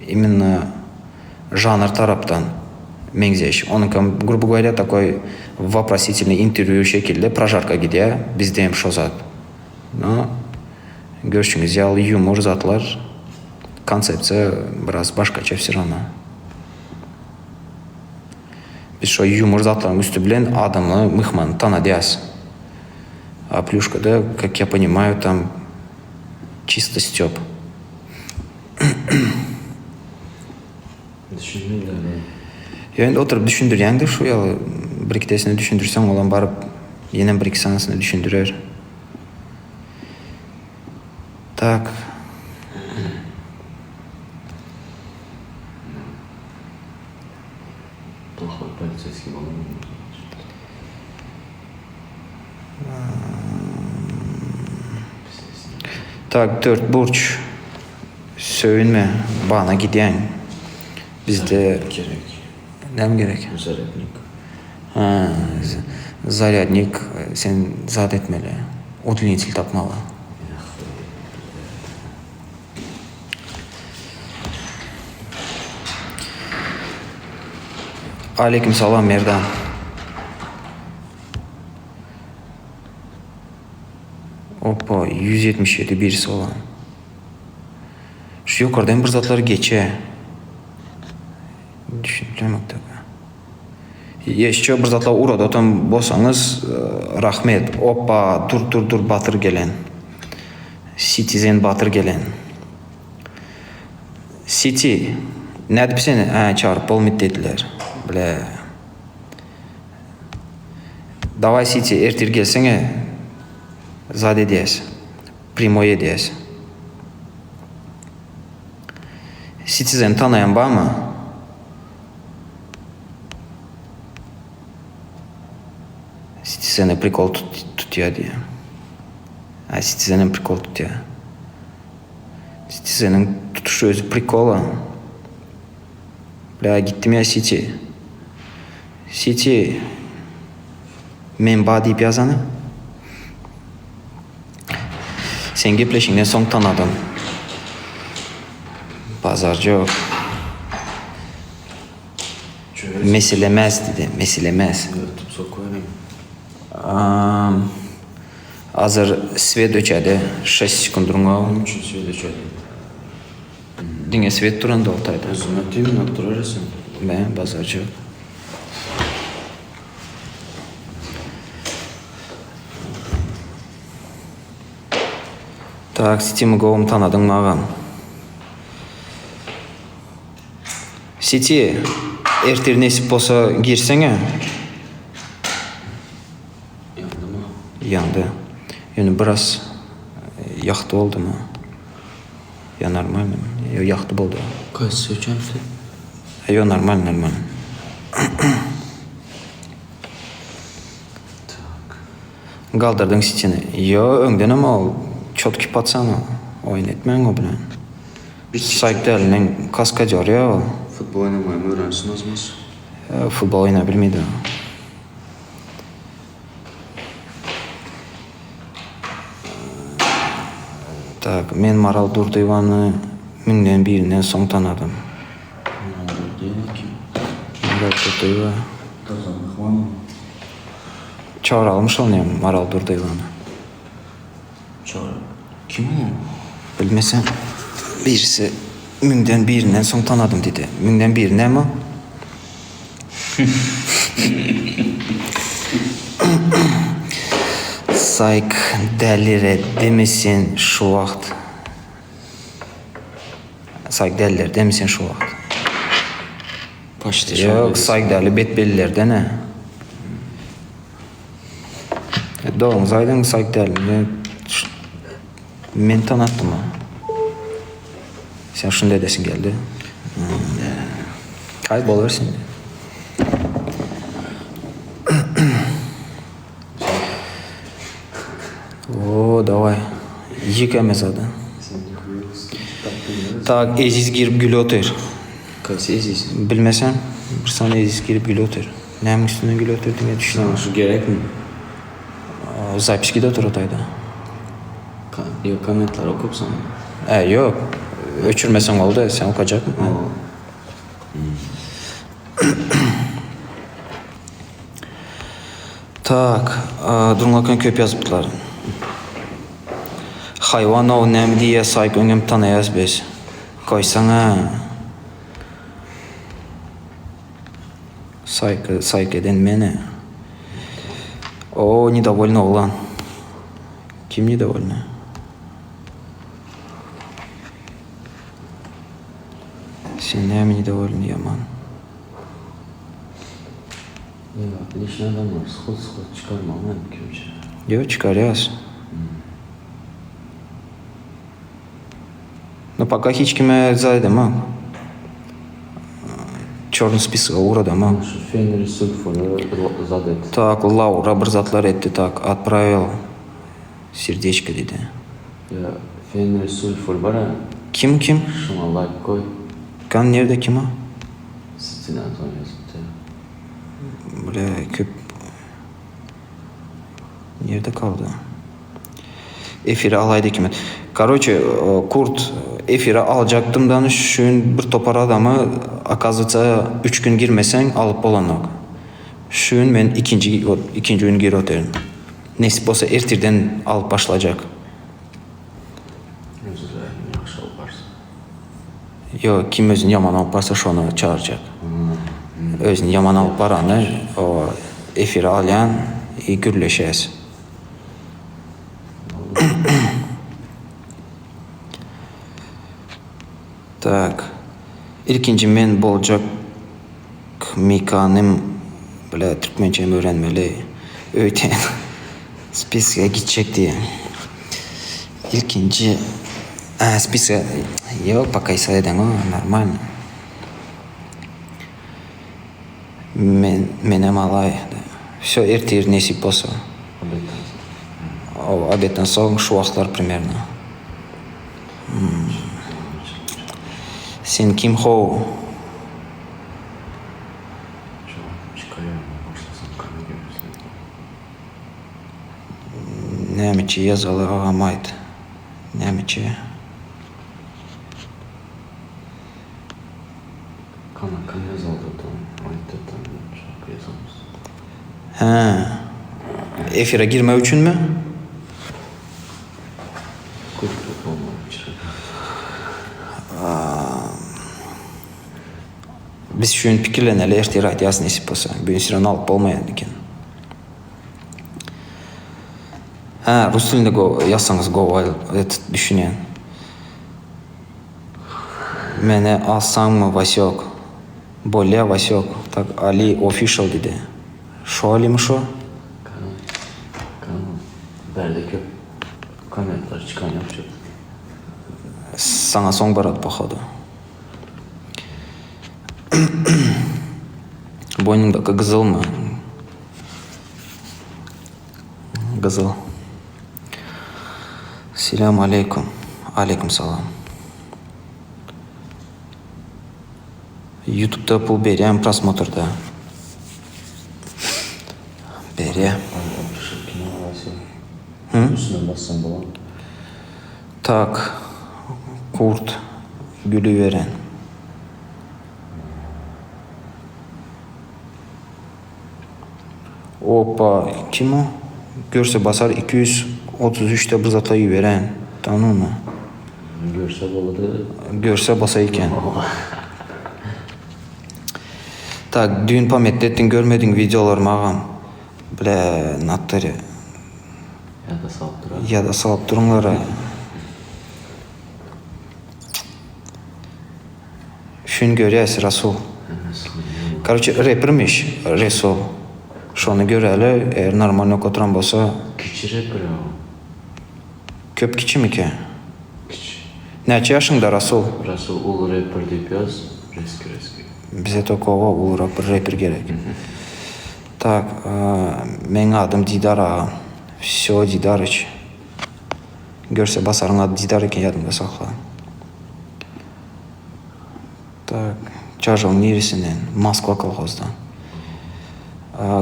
imенно žanr tarapdan meňzeş. Onuňkam grubo goworýa takoý woprositelnyý interwýu şekilde prožarka gidýä bizde hem şo zat. No görşüňiz ýaly ýumor zatlar konsepsiýa biraz başgaça wse rawno. Biz şo ýumor zatlaryň üsti bilen adamy myhmany tanadýas. A plýuşkada kak ýa ponimaýu tam çisto stýob. Düşünmedim men. Ýa indi oturyp düşündirýäňdir şu ýaly bir ikidesine düşündirseň olam baryp ýenem bir iki sanysyna düşündirer. Tak. Plohoý poliseýskiý bolanmy? Tak dörtburç söýünme bana gidýäň bizde Gerek. Näme gerek? Zaryadnik. Ha, zaryadnik sen zat etmeli. Udlinitel tapmaly. Aleýkim salam Merdan. Opa 177 birisi bolan. Şu ýokardan bir zatlar geçe. Düşünip bilemok taka. Ýeşçe bir zatlar urada otan bolsaňyz rahmet. Opa dur dur dur Batyr gelen. Citizen Batyr gelen. City nädip seni hä çagyryp bolmyt diýdiler. Ble. Daway City ertir gelseňe zat edýäs. Primoý edýäs. Citizen tanaýan barmy? Citizene prikol tutýa diýýä. A Citizenem prikol tutýa. Citizeniň tutuş özi prikola. Bля gitdim ýa City. City men ba diýip ýazany. Seň gepleşiňden soň tanadym. Bazar ýok. Mesele mäs diýdi, mesele mäs. Hazir swet öçädi. Şeş sekund duruň. Näme üçin swet öçädi? Diňe swet duranda ol taýda. Özüňe temin alyp durarsyň. Mä, bazar ýok. Tak, Sitimi gowumy tanadyňmy agam? Siti, ertir nesip bolsa girseňe. Ýandymy? Ýandy. Ýöne biraz ýagty boldumy? Ýa normalnymy? Ýo ýagty boldy. Kaýsy söýçemsi? Ýo normal normal. Tak. Galdyrdyň sitini. Ýo öňdenem ol çotki pacan ol. Oýun etmäň o bilen. Saýk däliniň kaskadýory ýa ol. Futbol oýnamaýam öwrensin azmaz. Futbol oýnap bilmeýdi ol. Tak, men Maral Durdyýewany müňden birinden soň tanadym. Maral Durdyýewa kim? Maral Durdyýewa. Tarzan Myhmanow. Çagyralym şony hem Maral Durdyýewany. Çagyr. Kim ol? Bilmesem, birisi müňden birinden soň tanadym diýdi. Müňden biri näme ol? Saýk däliredimi sen şu wagt? Saýk dälilerdemi sen şu wagt? Почти Ýok, saýk däli bet bellilerden-ä. Dogryňyzy aýdyň, saýk dälini men tanatdym-a. Sen şunda edesiň geldi. Haý bolubersin. O, daway. Ýeke mezada. Tak, Eziz girip gülüp otyr. Kaýsy Eziz? Bilmesem, bir sany Eziz girip gülüp otyr. Nämäň üstünden gülüp otyr diňe düşünemok. Saňa şu gerekmi? Zapis gidip otyr o taýda. Ýok, kommentleri okapsaň. Ä, ýok. Öçürmeseň boldy, sen okajakmy? Hawa. Tak, durňakan köp ýazypdylar. Haýwan-ow näme diýýä saýk öňem tanaýas biz. Goýsaňa. Saýky saýk eden men-ä. O, nedowolny oglan. Kim nedowolny? Sen näme nedowolny ýaman? Ýa, lişni adamlar shod-shod çykarmaly meniň pikirimçe. Ýok, çykarýas. No poka hiç kime zat edemok. Çorny spisoga ugradamok. Şu Fenrir Sulfury zat et. Tak, Laura bir zatlar etdi, tak, otpravil serdечко diýdi. Ýa Fenrir Sulfur bar-a. Kim, kim? Şuňa laýk goý. Kan nirde kim o? Sitiden soň ýazypdy. Ble, köp. Nirde kaldy? Efire alaýdy kimin. Karoçe, Kurt, efire aljakdymdan şu gün bir topar adamy, okazywatsa, üç gün girmeseň alyp bolanok. Şu gün men ikinji, ikinji gün girip otyryn. Nesip bolsa ertirden alyp başlajak. Özlerini ýagşy alyp barsa. Ýok, kim özüni ýaman alyp barsa şony çagyrjak. Özüni ýaman alyp barany o efire alýan i gürleşýäs. Tak. Ilkinji men boljak mikanym bile türkmençemi öwrenmeli öýdýän. Spiska gitjek diýýän. Ilkinji a spiska ýok poka isle edeňok normalno. Men menem alaý. Wsё ertir nesip bolsa. Obedden soň. Hawa obedden soň şu wagtlar primerno. Sen kim how? Nämeçe ýazaly agam aýt. Nämeçe? Hä. Efire girmek üçinmi? Biz şu gün pikirleneli ertir aýdýas nesip bolsa. Bu gün sirena alyp bolmaýan eken. Hä, rus dilinde go ýazsaňyz gowy et düşünýän. Meni alsaňmy Wasýok. Bolýa Wasýok. Tak Ali official diýdi. Şo Alimi şo? Kanal. Kanal. Bärde köp kommentler çykan ýok şu. Saňa soň barat pohodu. Boýnuňdaky gyzylmy? Gyzyl. Selam aleýkum. Aleýkum salam. Ýutubda pul berýämi prosmotrda? Berýä. Üstüne bassaň bolar. Tak. Kurt gülüberen. Opa kim o? Görse basar 233 de bir zatlar iberen. Tanuma. Görse bolady. Görse basa eken. Tak düýn pametde etdiň görmediň wideolarymy agam. Ble naturi. Ýa-da salyp durar. Ýa-da salyp duruňlar. Şuny görýäs Rasul. Karoçe repermiş Resul. Şony göräli eger normalny oturan bolsa. Kiçi reper o. Köp kiçimikä? Kiçi. Näçe ýaşyňda Rasul? Rasul uly reper diýip ýaz. Reski reski. Bize tokowa ulurak bir reper gerek. Tak meň adym Didar agam. Wsyo Didaryç. Görse basaryň ady Didar eken ýadyňda sakla. Tak, Çarjawyň niresinden? Moskwa kolhozdan.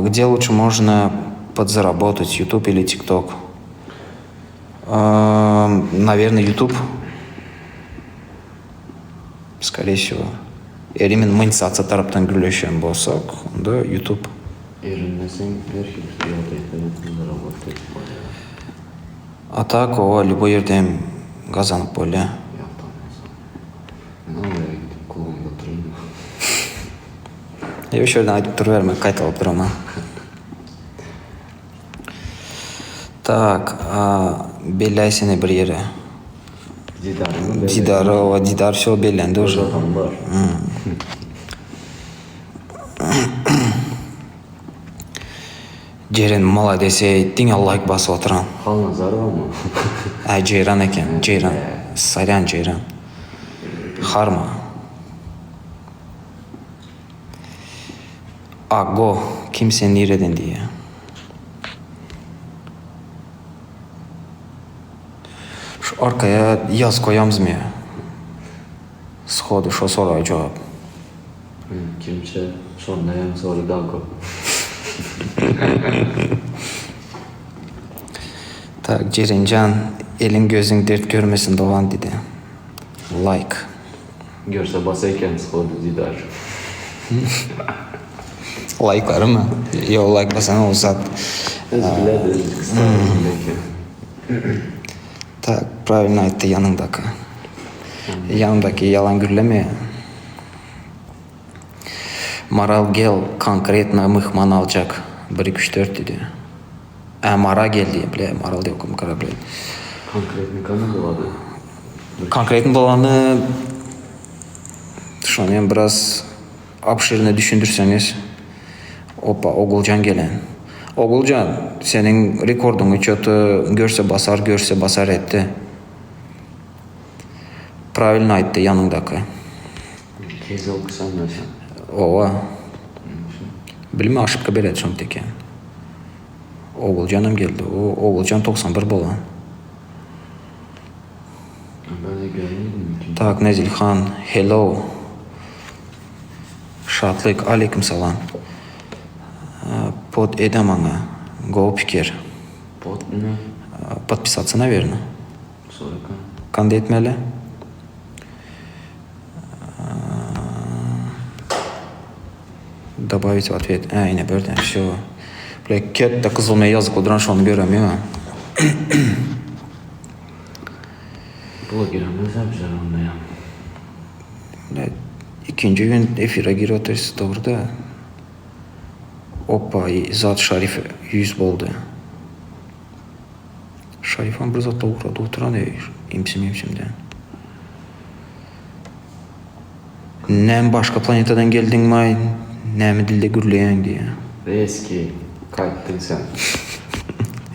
Gde luçe można podzarabotat youtube ili tiktok? Nawerno youtube. Skoree wsego. Eger imen monetizasiýa tarapdan gürleşýän bolsak, onda youtube. Erinmeseň her hili ýagdaýda zarabotat edip bolýar. A tak oba lýuboý ýerde hem gazanyp bolýa. Ýagdan bolsa. Men oba gidip klubumda oturayyn. Ýok şu ýerden aýdyp duruber men gaýtalap duraman. Tak belläýsene bir ýere. Didarymy belläýin. Didary oba Didar wsё bellendi uje. Özem bar. Jeren malades eý diňe laýk basyp oturan. Halnazarowamy? Äý Jeýran eken Jeýran sarýan Jeýran harma Aggo kim sen nireden diýýä. Şu arkaýa ýaz goýamzmy shodu şo soraga jogap. Kimçe şonda hem sory Danko. Tak Jerenjan eliň gözüň dert görmesin dogan didi. Like. Görse basa eken shodu didar. Laýklarymy? Ýok laýk basan o zat. Özi biledi özi stolunda eken. Tak pravilno aýtdy ýanyňdaky. Ýanymdaky ýalan gürlemeýär. Maral gel konkretno myhman aljak bir iki üç dört diýdi. Ä Mara gel diýdi ble Maral diýip okumkara ble. Konkretny kany bolady? Konkretny bolany şony hem biraz obşirno düşündirseňiz. Opa Oguljan gelen. Oguljan seniň rekordyňy ço-to görse basar görse basar etdi. Prawilno aýtdy ýanyňdaky. Tez okusam näçe? Owa. Bilme aşypka beredi şoň teken. Oguljanam geldi. O Oguljan 91 bolan. Ben görmedim ki. Tak Nezilhan, hello. Şatlyk, aleyküm salam. Pod edä maňa. Gowy pikir. Pod ne? Podpisatsa nawerno. Soraka. Kanda etmeli? Добавить в ответ. Ä, ine birden wsё. Bile ketde gyzyl ne ýazykly duran şony göremýä. Blogerimiz abzal onda ýa. Bile ikinji gün efire girip otyrys dogry-da. Oppa, zat Şarif 100 boldy. Şarifam bir zatlar ugradyp oturan eý, imsim-imsimden. Näme başga planetadan geldiňmaý, näme dilde gürleýäň diýýä. Reski gaýtdyň sen.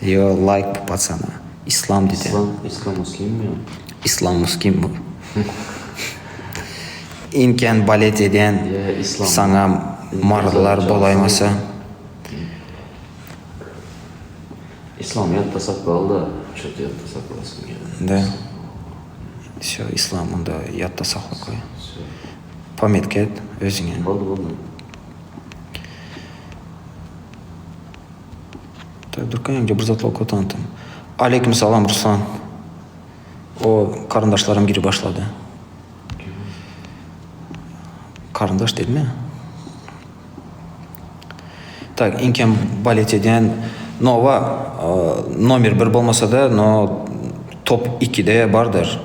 Ýo laýk bu patsana. Islam dide. Islam islam muslimmi ol? Islam muskim bu. Iň kän balet edýän saňa marylylar bolaýmasa. Islam ýatda saklaly-da, çöte ýatda saklasym geldi. Da. Wsё, Islam onda ýatda saklap goý. Pametka et özüňe. Boldy, boldy. Tak, durka ýaňja bir zatlar okatantym. Aleýkum salam, Ruslan. O garyndaşlaram girip başlady. Garyndaş dedim ya. Tak, iň kem balet edýän Nova nomer bir bolmasa-da, no top ikide bardyr.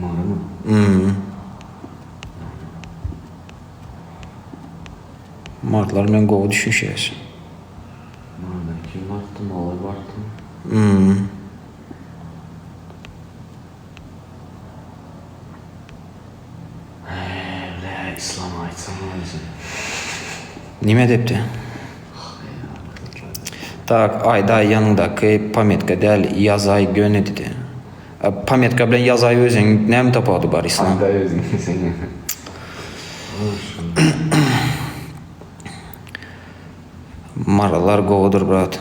Marymy? Hmm. Marylar bilen gowy düşünişýäs. Marydan kim bardy? Malay bardy. Hmm. Hä, Yslama aýtsana özüň. Nime depdi? Tak, aýdaý ýanyňdaky pametka däl, ýazaý göni didi. Pametka bilen ýazaý özüň näme tapawudy bar Islam? Aýdaý özüň diýseň. Marylar gowudyr brat.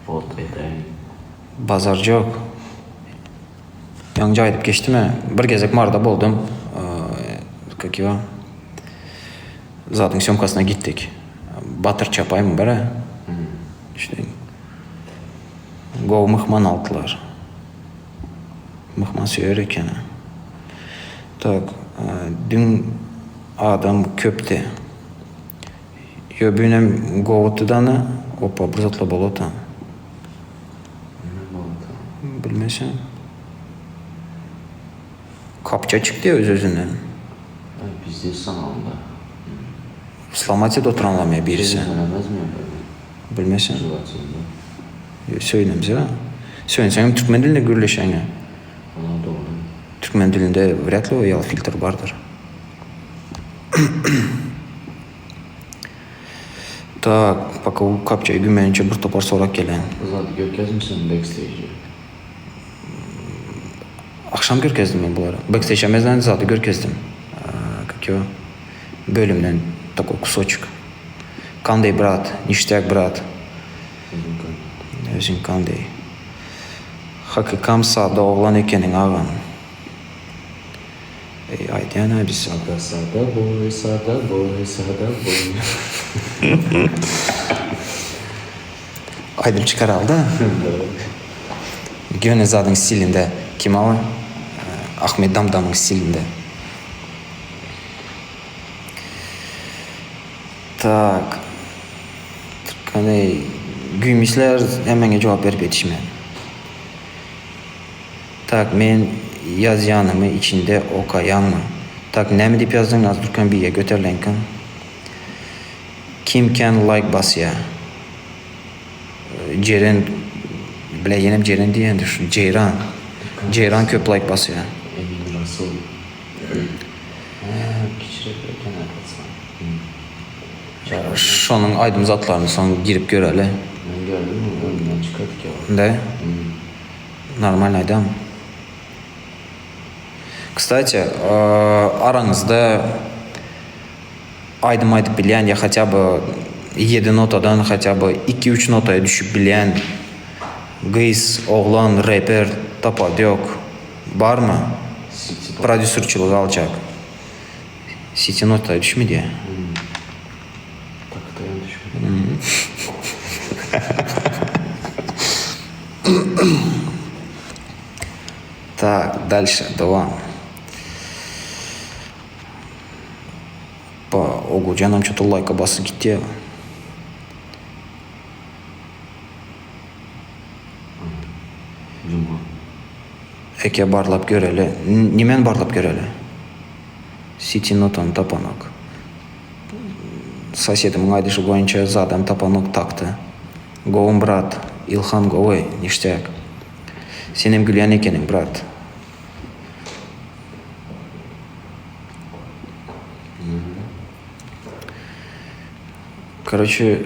Bot edäýiň. Bazar jok. Ýaňja aýdyp geçdimä, bir gezek Maryda boldum. Как его? Zadyň sýomkasyna gitdik. Batyr Çapaýmy bar-a? Düşdüň. Gowy myhman aldylar. Myhman söýer ekeni. Tak, düň adam köpdi. Ýo, bu günem gowudy dana. Opa, bir zatlar bolata. Neme boldy? Bilmesem. Kapça çykdy öz-özünden. Ay pizdes saňa onda. Slomatýada oturanlarmy birisi? Söýünemezmi böyle? Bilmesem. Želatinli. Ýo, söýünemzä. Söýünseňem türkmen dilinde gürleşeňä. Olam dogry. Türkmen dilinde wrýad li o ýaly filtr bardyr. Tak, paka u kapçaýy gümençe bir topar sorag gelen. Bu zady görkezmi sen backstage'i? Agşam görkezdim men bulary. Backstage emezden zady görkezdim. Как его? Bölümden takoý kusoçek. Kanday brat, niştyak brat. Özüň kanday. Özüň kanday. Hakykam sada oglan ekeniň agam. Eý aýdýan-a biz. Sada sada boý sada boý sada boý. Aýdym çykaraly-da. Göni zadyň stilinde kim aly? Ahmet Damdamyň stilinde. Tak. Türkmen güýmüşler hemmäňe jogap berip ýetişmän. Tak men ýazýanymy içinde okaýaňmy? Tak näme diýip ýazdyň az durkan birýe göterlenkiň. Kim kän laýk basýa? Jeren bile ýenem Jeren diýendir şu Jeýran. Jeýran köp laýk basýa. Emin Rasul. Hä kiçiräk eken paçan. Şonuň aýdym zatlaryny soň girip göreli. Men gördüm öňünden çykadyk ýa. Da. Normalny aýdam. Kstati, araňyzda aýdym aýdyp bilýän ýa hatýa by ýedi notadan hatýa by iki-üç notaya düşüp bilýän gyz, oglan, reper tapawudy ýok. Barmy? Prodýuserçilige aljak. Siti notaya düşmedi. Taktaýam düşmedi. Tak, dalşe, dowam. Pa, Oguljanam ço-to laýka basyp gitdi. Juma. Eke barlap göreli. Nimeni barlap göreli? Siti notany tapanok. Sosedimiň aýdyşy boýunça zadam tapanok takty. Gowym brat. Ilhan gowy, niştýak. Senem gülýän ekeniň brat. Karoçe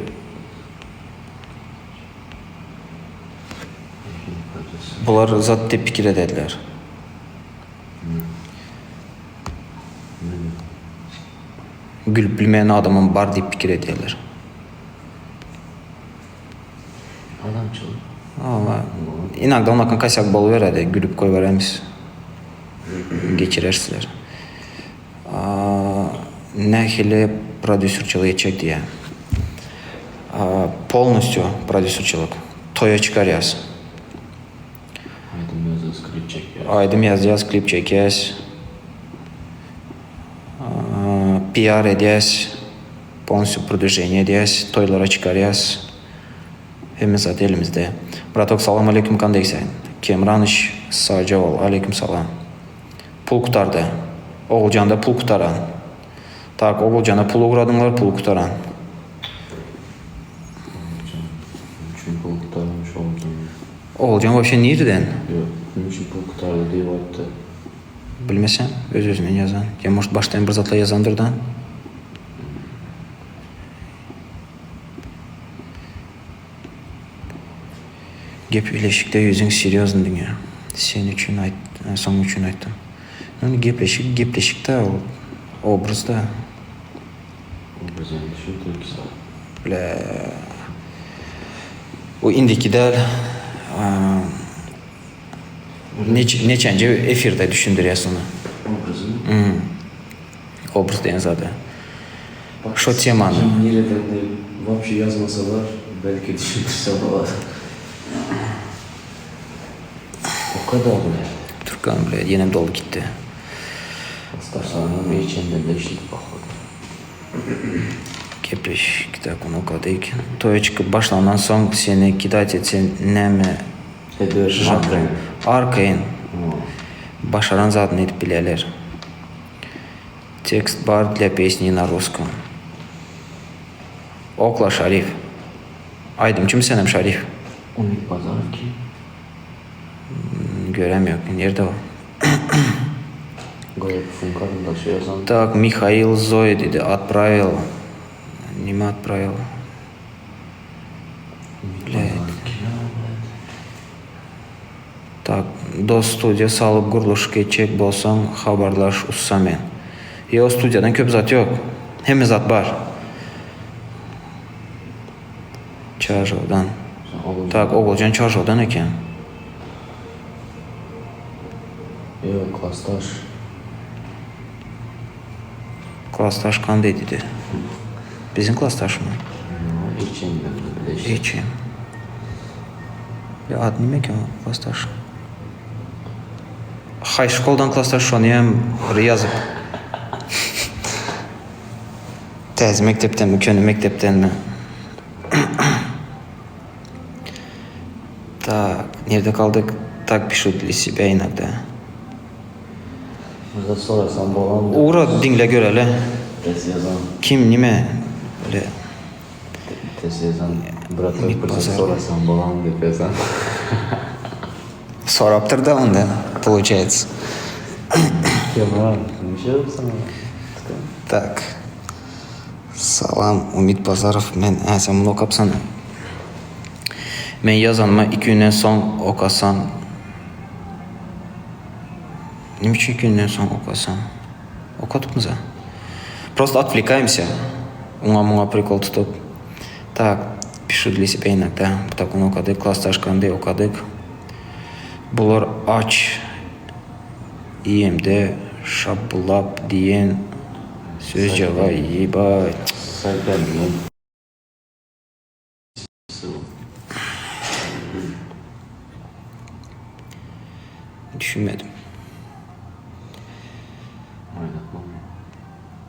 bular zat diýip pikir edediler. Gülüp bilmeýän adamam bar diýip pikir edýärler. Adamçylyk. Hawa. Inagda ondakan kosýak boluberedi, gülüp goýberemis. Geçirersizler. Nähili prodýuserçilik etjek diýýär. Polnostýu prodýuserçilik. Toýa çykarýas. Aýdym ýazýas, klip çekýäs. Aýdym ýazýas, klip çekýäs. PR edýäs. Polnostýu prodwiženiýe edýäs. Toýlara çykarýas. Hemme zat elimizde. Bratok salam aleýkum kandeý sen. Kemranyç sagja bol. Aleýkum salam. Pul gutardy. Oguljanda pul gutaran. Tak Oguljana pul ugradyňlar pul gutaran. Oguljan nime üçin pul gutarmyş Oguljanda. Oguljan wapşe nirden? Ýok nime üçin pul gutardy diýip aýtdy. Bilmesem öz özünden ýazan. Ýa может başdan bir zatlar ýazandyrda. Gepleşikde ýüzüň serýozny diňe. Sen üçin aýt, soň üçin aýtdym. Ýöne gepleşik gepleşikdä ol obrazda. Obraz ýaly düşündir kisa. Blä. Bu indiki däl. Neçenji efirde düşündirýäs ony. Obrazymy? Obraz diýen zady. Şo temany. Kim nireden diýip wapşe ýazmasalar belki düşündirse bolar. Oka da bile. Türkan bile ýenem dolup gitdi. Klasdaşlarymam H&M-de işledi pohodu. Gepleşik tak ony okadyk. Toýa çykyp başlandan soň seni kidat etse näme Arkaýyn. Arkaýyn. Başaran zadyny edip bilýärler. Tekst bar dla pesni na ruskom. Okla Şarif. Aýdymçymy senem Şarif? Umyt Bazarow kim? Görem ýok. Nirde o? Goýupsyň garyndaşy ýazan. Tak Mihail Zoý diýdi. Otpravil. Nime otpravil? Umyt Bazarow kim ýa blet? Tak, dos studiýa salyp gurluşyk etjek bolsaň habarlaş ussa men. Ýo studiýadan köp zat ýok. Hemme zat bar. Çarjowdan. Tak, Oguljan Çarjowdan eken. Ýo klasdaş. Klasdaş kanday diýdi. Biziň klasdaşmy? Ýo, HM-den bileşdik. HM. Ýa ady nime eken o klasdaşyň? Haýsy şkoldan klasdaş şony hem bir ýazyp. Täze mekdepdenmi, köne mekdepdenmi? Tak, nirde kaldyk? Tak pişu dli sebýa inogda. Mırza sorasam bolamydy? Ugra diňle göreli. Test ýazan. Kim nime bile. Test ýazan bratok bir zat sorasam bolamydy diýip ýazan. Sorapdyr da onda получается. Kemran nişe sana? Tak. Salam Umit Bazarow men hä sen muny okapsan. Men ýazanyma iki günden soň okasaň. Neme üçin iki günden soň okasaň? Okadykmyza? Prosto otwlekaemsýa. Oňa muňa prikol tutup. Tak, pišu dla себя inogda. Tak ony okadyk, klasdaşkandy okadyk. Bular aç iýemde şapbylap diýen söz jaga ýebaý. Düşünmedim.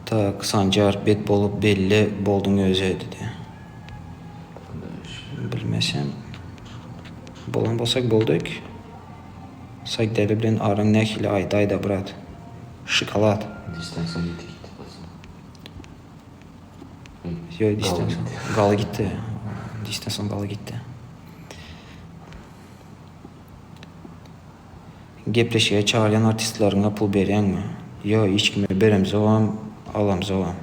Tak, Sanjar bet bolup belli bolduň özi diýdi. Bilmesem. Bolan bolsak boldyk. Saýtdäli bilen araň nähili aýdaýda brat. Şokolad. Distansiýa ýiti gitdi bolsa. Ýo distansiýa. Galy gitdi. Diýişden soň dala gitdi. Gepleşige çagyrýan artistleriňe pul berýäňmi? Ýo, hiç kime beremzogam, alamzogam.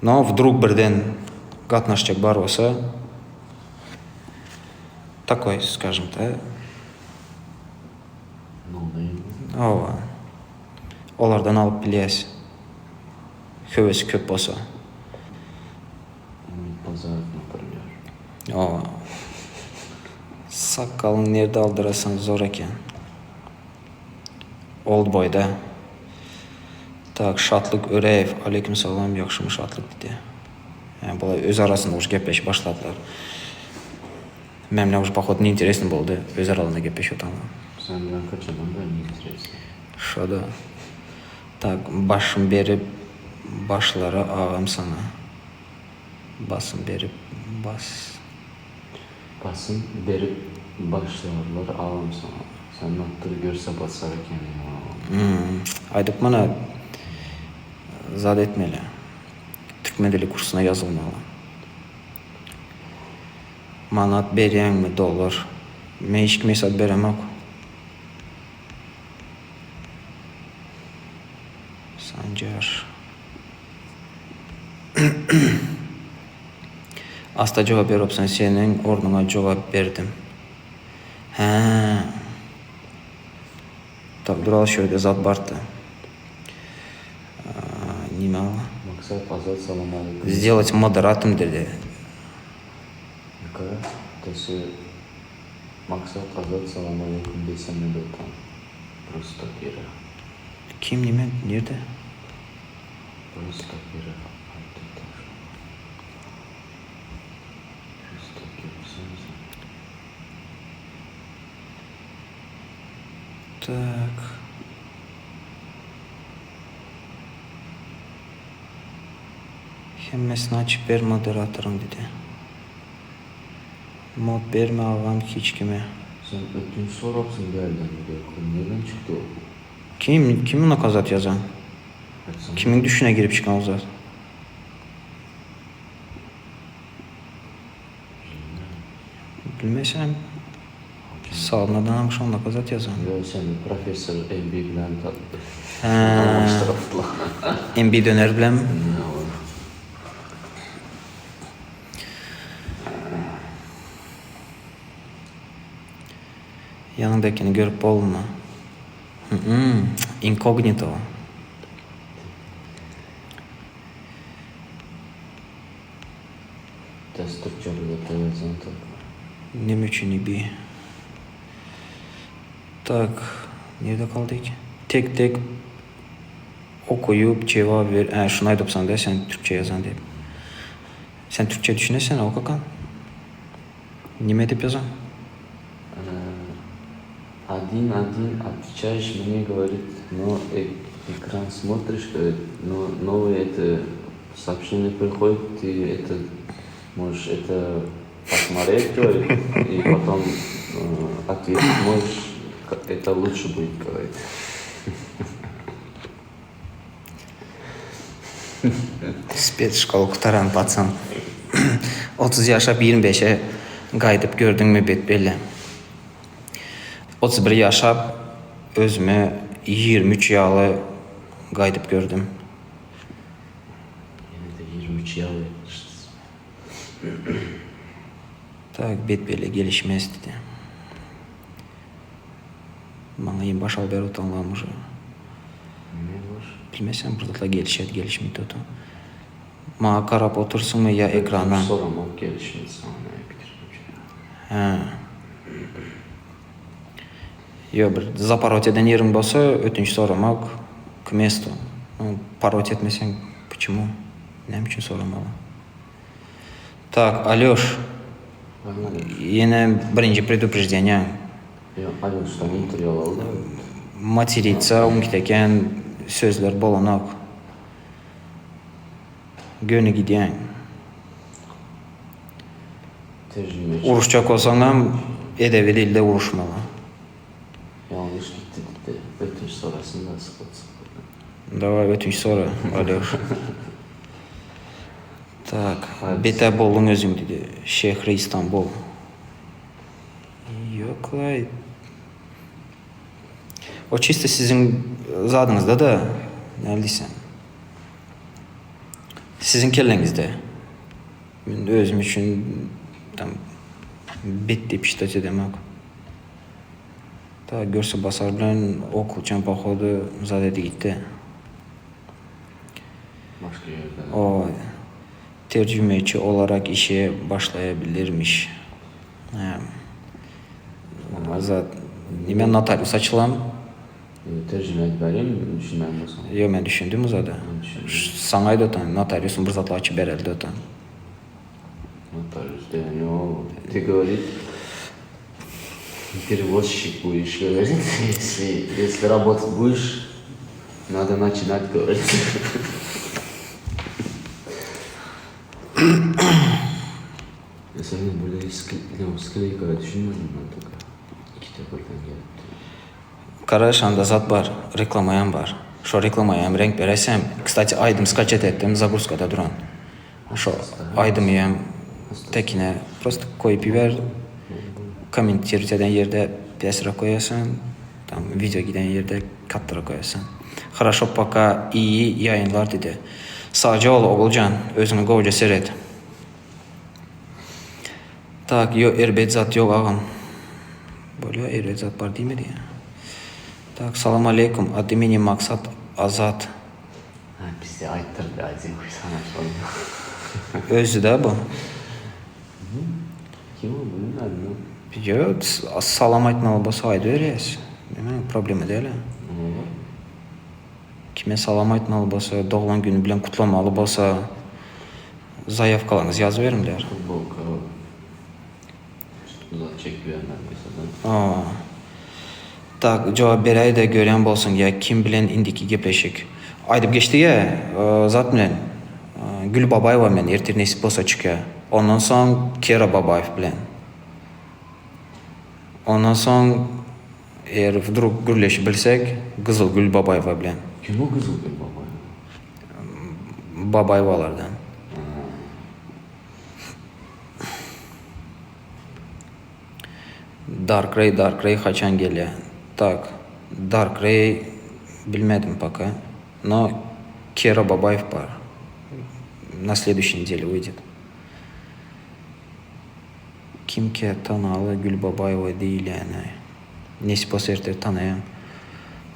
No, wdrug birden gatnaşjak bar bolsa, takoý, skažem ta. No name. Hawa. Olardan alyp bilýäs. Höwesi köp bolsa. Umyt Bazarow napremýer. Hawa. Sakgalyňy nirde aldyrasaň zor eken. Old boýda. Tak Şatlyk Öräýew aleýkum salam ýagşymy Şatlyk diýdi. Hä bular öz arasynda už gepleşip başladylar. Mende už pohodu ne interesno boldy öz aralarynda gepleşip otanlar. Sen bilen kaçandan bäri ne interesno. Şoda. Tak başym berip başlara agam saňa. Basym berip bas. Basym berip başlarlar agam saňa. Sen natdyr görse basar ekeniň agam. Aýdyp mana zat etmeli. Türkmen dili kursuna ýazylmaly. Manat berýäňmi dollar. Men hiç kime zat beremok. Sanjar. Asta jogap beripsiň seniň ornuňa jogap berdim. Hä. Tak dur al şu ýerde zat bardy. Nime al? Maksat Azat salam aleýkum. Сделать moderatom dedi. Ýka tesi Maksat Azat salam aleýkum desem ne dotan. Prosto biri. Kim nime nirde? Prosto biri aýtdy şo. Prosto girseňize. Tak. Hemmesini açyp ber moderatoryň dedi. Mod berme agam hiç kime. Sen ötünç sorapsyň bärden video nirden çykdy o? Kim kim nakazat ýazan? Aýtsana. Kimiň düşüne girip çykan o zat? Bilmesem salmadanam şo nakazat ýazan. Ýok sen professor MB bilen Hä. almaşdyrypdylar. MB döner bilenmi? Hawa. Ýanyňdakini görüp bolmy? Hü-üm, inkognito. Ters türkçe bilet ýazan tak. Neme üçin ibi? Tak, nirde kaldyk? Tek tek okuýup jewap ber. Ä, şuny aýdypsaň-da sen türkçe ýazan diýip. Sen türkçe düşünesene okakan. Nime diýip ýazan? Один один отвечаешь мне говорит но экран смотришь говорит но новые это сообщение приходит ты это можешь это посмотреть говорит и потом ответить можешь это лучше будет говорит. Spec şkola gutaran paçan. 30 ýaşap 25-e gaýdyp gördüňmi bet belli. 31 ýaşap özümi 23 ýaly gaýdyp gördüm. Ýene-de 23 ýaly. Tak bet belli gelişmez diýdi. Maňa hem baş alyp berip utanlam uje. Neme baş? Bilmesem bir zatlar gelişýär gelişmeýär otan. Maňa garap otyrsyňmy ýa ekrana? Soramak gelişmedi saňa näme pikir Hä. Ýo bir zaparot eden ýeriň bolsa ötünç soramak k mestu. Parot etmeseň почему? Näme üçin soramaly? Tak Alýoş. Ýene birinji predupreždeniýaň. Ýok Alýoşdan interwýu alaly-da. Materitsa oňkideken sözler bolanok. Göni gidýäň. Terjümeçi. Uruşjak bolsaňam edebi dilde uruşmaly. Ýalňyş gitdi diýdi. Ötünç sorasyn-da sypat sypat. Daway ötünç sora Alýoş. Tak, beter bolduň özüň diýdi. Şehri Istanbul. Ýok-laý. O çisto siziň zadyňyzda-da, näl diýsem. Siziň kelleňizde. Men özüm üçin tam bet diýip şitat edemok. Ta görse basar bilen okulçam pohodu zat edi gitdi. Başga ýerde. O terjümeçi olarak işe başlaýabilirmiş. Zat nime notarius açylan. Terjime edip berýin düşünmän bolsaň. Ýok men düşündim o zada. Saňa aýdyp otan notariusyň bir zatlar açyp bereli diýip otan. Notarius degeni o ty govorit перевозчик будешь говорит если если работать будешь надо начинать говорит. Meselem burada skleykaga düşünmedim ben только ikide birden gelipdi. Karaş anda zat bar, reklamaýam bar. Şo reklamaýam reňk beräýsem, kstati aýdym skaçat etdim zagruzkada duran. Şo aýdymyam tekine prosto koýup iber, kommentirowat eden ýerde pesräk goýasan, tam wideo giden ýerde katdarak goýasan. Haraşo poka iyi ýaýynlar didi. Sagja bol Oguljan, özüňe gowja seret. Tak ýo erbet zat ýok agam. Bolýa erbet zat bar diýmedi ýa. Tak salam aleýkum od imeni Maksat Azat. Ha bizde aýtdyrdy aýdym sana şony. Özi-dä bu. Kim o bilmedim. Ýok salam aýtmaly bolsa aýdyberýäs. Neme problema däl-ä. Kime salam aýtmaly bolsa, doglan güni bilen kutlamaly bolsa zaýawkalaryňyzy ýazyberiňler. Futbolka zat çekip ýörmän bolsa-da. Tak, jogap beräý-de görýän bolsaň ýa kim bilen indiki gepleşik? Aýdyp geçdi-ä, zat bilen, Gül Babaýewa bilen ertir nesip bolsa çykýa. Ondan soň Kera Babaýew bilen. Ondan soň Eger wdrug gürleşip bilsek Gyzylgül Babaýewa bilen. Kim o Gyzylgül Babaýewa? Babaýewalardan. Dark Ray Dark Ray haçan gelýä? Tak Dark Ray bilmedim poka. No Kera Babaýew bar. Na следующей неделе wyjdet. Kimkä tanaly Gülbabaýewa diýilýäni. Nesip bolsa ertir tanaýaň.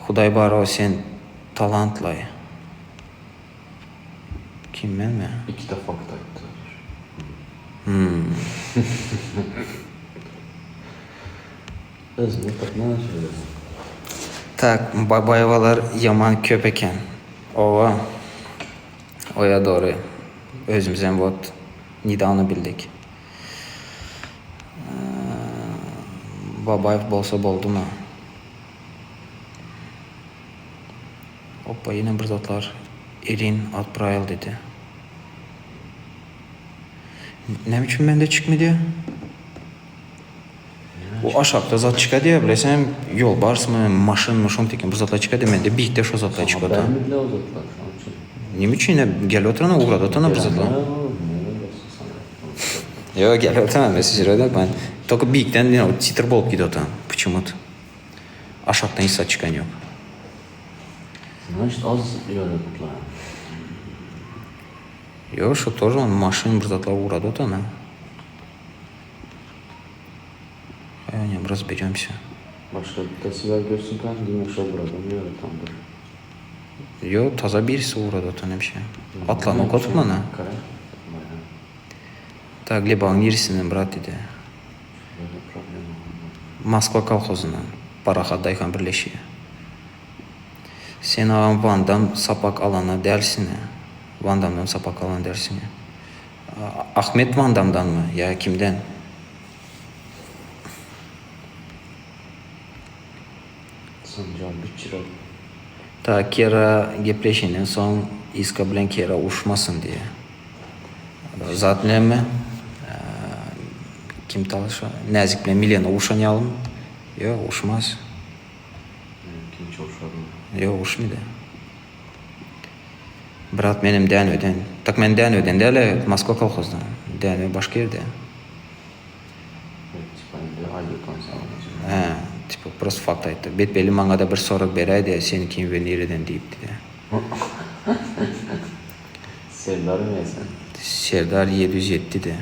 Hudaý bar-ow sen talantlaý. Kim menmi? Ikide fakt aýtdy. Hum. Özüňe tapman şeýle. Tak, Babaýewalar ýaman köp eken. Owa. Oýa dogry. Özümizem wot nedawno bildik. Babaýew bolsa boldumy? Oppa ýene bir zatlar Elin otpravil diýdi. Näme üçin mende çykmady? Bu aşakda zat çyka diýýär, bilesem, ýolbarsmy, maşynmy, şoň tekin bir zatlar çyka diýýär, mende biýikde şo zatlar çykyp otyr. Saňa bermediler o zatlar, şoň üçin. Neme üçin ine gelip oturan, ugrady oturan bir zatlar. Ýok, gelip oturan, messenjerde ben только biýikden ýa titr bolup gidip oturan, почему-то. Aşakdan hiç zat çykan ýok. Значит, az ýöredipler. Ýok, şo тоже on maşyn bir zatlar ugrady oturan. Haýon razberemsýa. Başga bittesi bar görsün kan diňe şo bir adam ýöretendir. Ýok taza birisi ugrady otan hemşe. Atlany okadyk mana. Tak Lebagyň niresinden brat diýdi. Moskwa kolhozyndan. Parahat daýhan birleşigi. Sen agam Wandam sapak alana dälsiňä. Wandamdan sapak alan dälsiňä. Ahmet Wandamdanmy ýa kimden? Sanjar biçire. Ta Kera gepleşenden soň Iska bilen Kera uruşmasyn diýe. Zat näme? Kim talaşa? Näzik bilen Milena urşan ýalymy? Ýok, uruşmaz. Kim urşady? Ýok, uruşmady. Brat menem Dänewden. Tak men Dänewden däl-ä, Moskwa kolhozdan. Dänew başga ýerde. Tipa indi aýdyp otansaň. Hä, tipa prosto fakt aýtdy. Betbeli maňada bir sorag beräýdä, sen kim we nireden diýipdi-dä. Serdar ine sen. Serdar 707 de.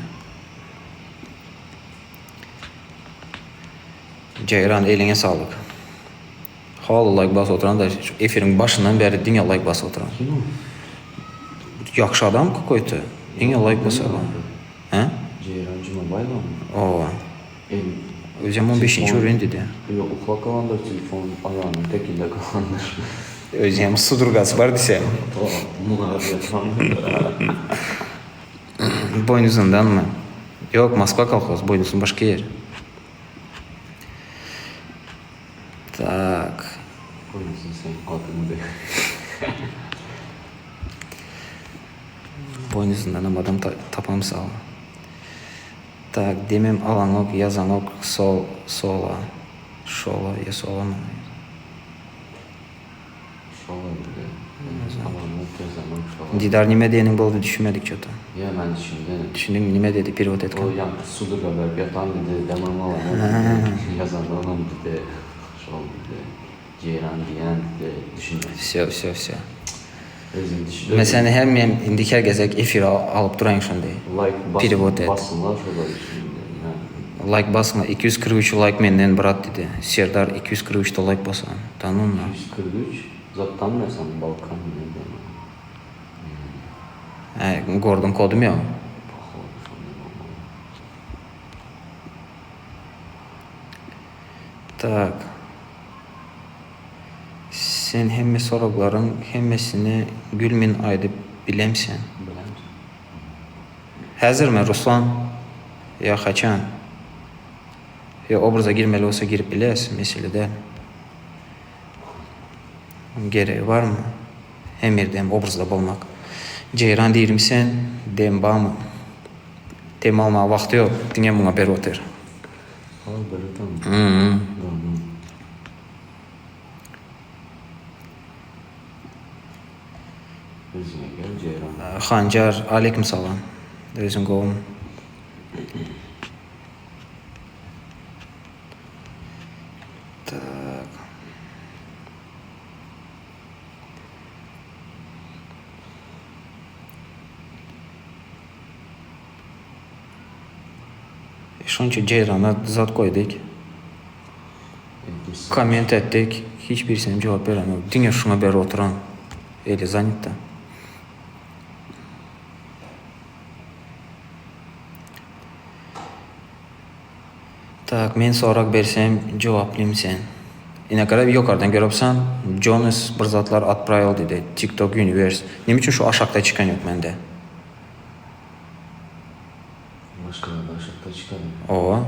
Jeýran eliňe saglyk. Haly laýk basyp oturan da şu efiriň başyndan bäri diňe laýk basyp oturan. Kim o? Ýagşy adam kakoýto. Diňe laýk basyp. Hä? Jeýran Jumabaýewamy? Owa. El Özem on beşinji telefon uren dedi. Ýok uklap galandyr telefon aýagynyň tekinde galandyr. Özem sudurgasy bar diýsem. Owa muňa ýatandyr. Boýnuzyndanmy? Ýok Moskwa kolhoz boýnuzyn başga ýer. Tak. Boýnuzyn seň adyňdy. Boýnuzyndanam adam tapamsal. Tak demem alaňok ýazaňok sol sola şola ýa solamy. Şola diýdi. Alaňok ýazaňok şola. Didar nime diýeniň boldy düşünmedik ço-to. Ýa men düşündim. Düşündiňmi nime dedi perewod O etken. ýaňky sudurga berip ýatan diýdi demem alaňok diýdi ýazanogam diýdi şol diýdi Jeýran diýen diýdi düşünmedim. Wsё wsё wsё. Özüň düşün. Meselem her men indi her gezek efire alyp duraýyn şonda. Laýk Perewod et. bassynlar şolar üçin indi näme. Laýk basyňa 243 laýk menden brat diýdi. Serdar 243 de laýk basan. Da nu na. 243 zatdan mesem Balkan neden. Hä gorduň kodymy ýok. Pohodu şonda bolmaly. Tak. Sen hemme soraglaryň hemmesine gülmin aýdyp bilemsen. Bilemsen. Häzirmi Ruslan? Ýa haçan? Ýa obraza girmeli bolsa girip bilýäs, mesele däl. Geregi barmy? Hem ýerde hem obrazda bolmak. Jeýran dirimi sen? Dem bamy? Dem almaga wagty ýok, diňe muňa berip otyr. Hal berip otyr. Özüňe gel Jeýran. Hanjar aleýkim salam. Özüň gowumy? Tak. Şonça Jeýrana zat goýdyk. Komment etdik. Hiç birisinem jogap berenok. Diňe şuňa berip oturan. Eli zanitda. Tak men sorag bersem jogaplym sen. Ine gara ýokardan görüpsan Jonas bir zatlar otpravil diýdi. TikTok Universe. Neme üçin şu aşakda çykan ýok mende? Başgalarda aşakda çykady. Owa.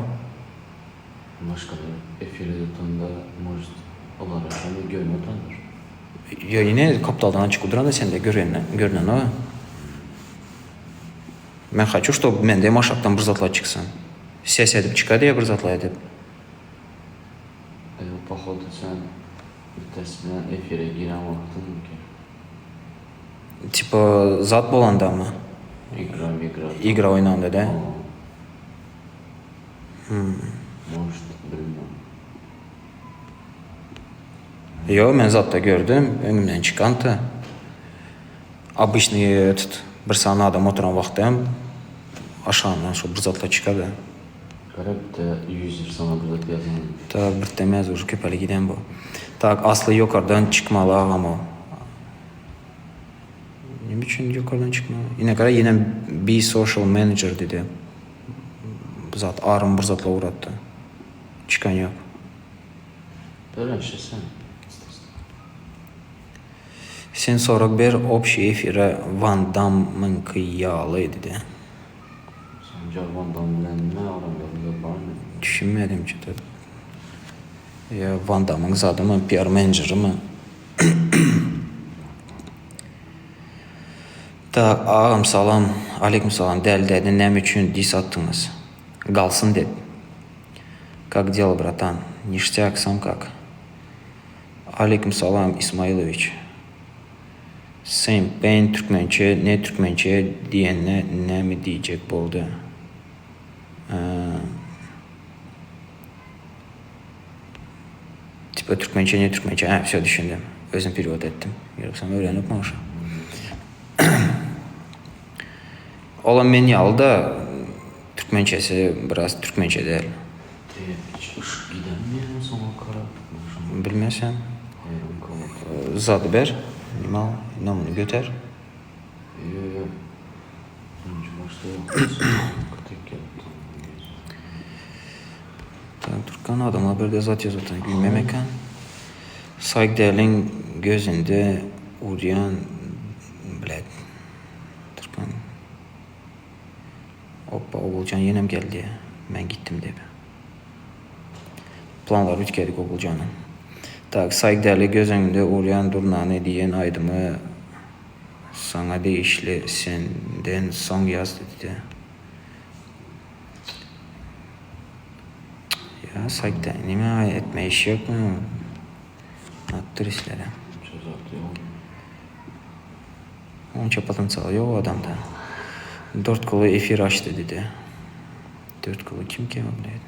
Başgalar efir edip oturanda может olara şony görme otandyr. Ýo ine gapdaldan açyk duranda sende görnenoga. Men haçu ştob mendem aşakdan bir zatlar çyksyn. Ses edip çykady ýa bir zatlar edip. Eý pohodu sen bittesi bilen efire giren wagtyň ki. Tipa zat bolandamy? Igra migra. Igra oýnanda dä? Может bilmem. Ýo men zatda gördüm öňümden çykanty. Obyçnyý etut bir sany adam oturan wagty hem aşagyndan şo bir zatlar çykady. Gara bitte user saňa bir zat ýazan. Tak bir demez uje köpeli giden bu. Tak asly ýokardan çykmaly agam o. Neme üçin ýokardan çykmaly? Ine gara ýenem be social manager diýdi. Bu zat arym bir zatlar ugratdy. Çykan ýok. Öwrenişe sen. Sen sorag ber obşi efire Van Dammyňky ýaly diýdi. Sanjar Van Damm bilen nime aramda bir zat barmy? Düşünmedim çüte. Ýa Van Dammyň zadymy, PR menejerimi? Tak agam salam. Aleýkum salam. Däli däde näme üçin dis atdyňyz? Galsyn dep. Kak dela bratan? Niştyak sam kak? Aleýkum salam Ismailowiç. Same pain türkmençe ne türkmençe diýende näme diýjek boldy? Tipa türkmençe ne türkmençe hä wsё düşündim. Özüm perewod etdim. Ýogsam öwrenipmi uşa. Olam men ýaly-da türkmençesi biraz türkmençe däl. Hiç yşyk gidenmi soňa karap? Bilmesem. Zady ber. Nime al? Namyny göter. Ýo ýo. Birinji başda ýok. Tek gelipdi. Tak Türkan adamlar birde zat ýazyp oturan güýmem eken. Saýk däliň gözünde urýan blät. Türkan. Oppa Oguljan ýenem geldi. Men gitdim diýip. Planlary üýtgedik Oguljanyň. Tak Saýk däli göz öňünde urýan durnany diýen aýdymy saňa degişli senden soň ýaz diýdi. Ýa saýtda nime etme iş ýokmy? Atdyr işlere. Onça potensial ýok adamda. Dörtguly efir açdy diýdi. Dörtguly kim ki o bilýän.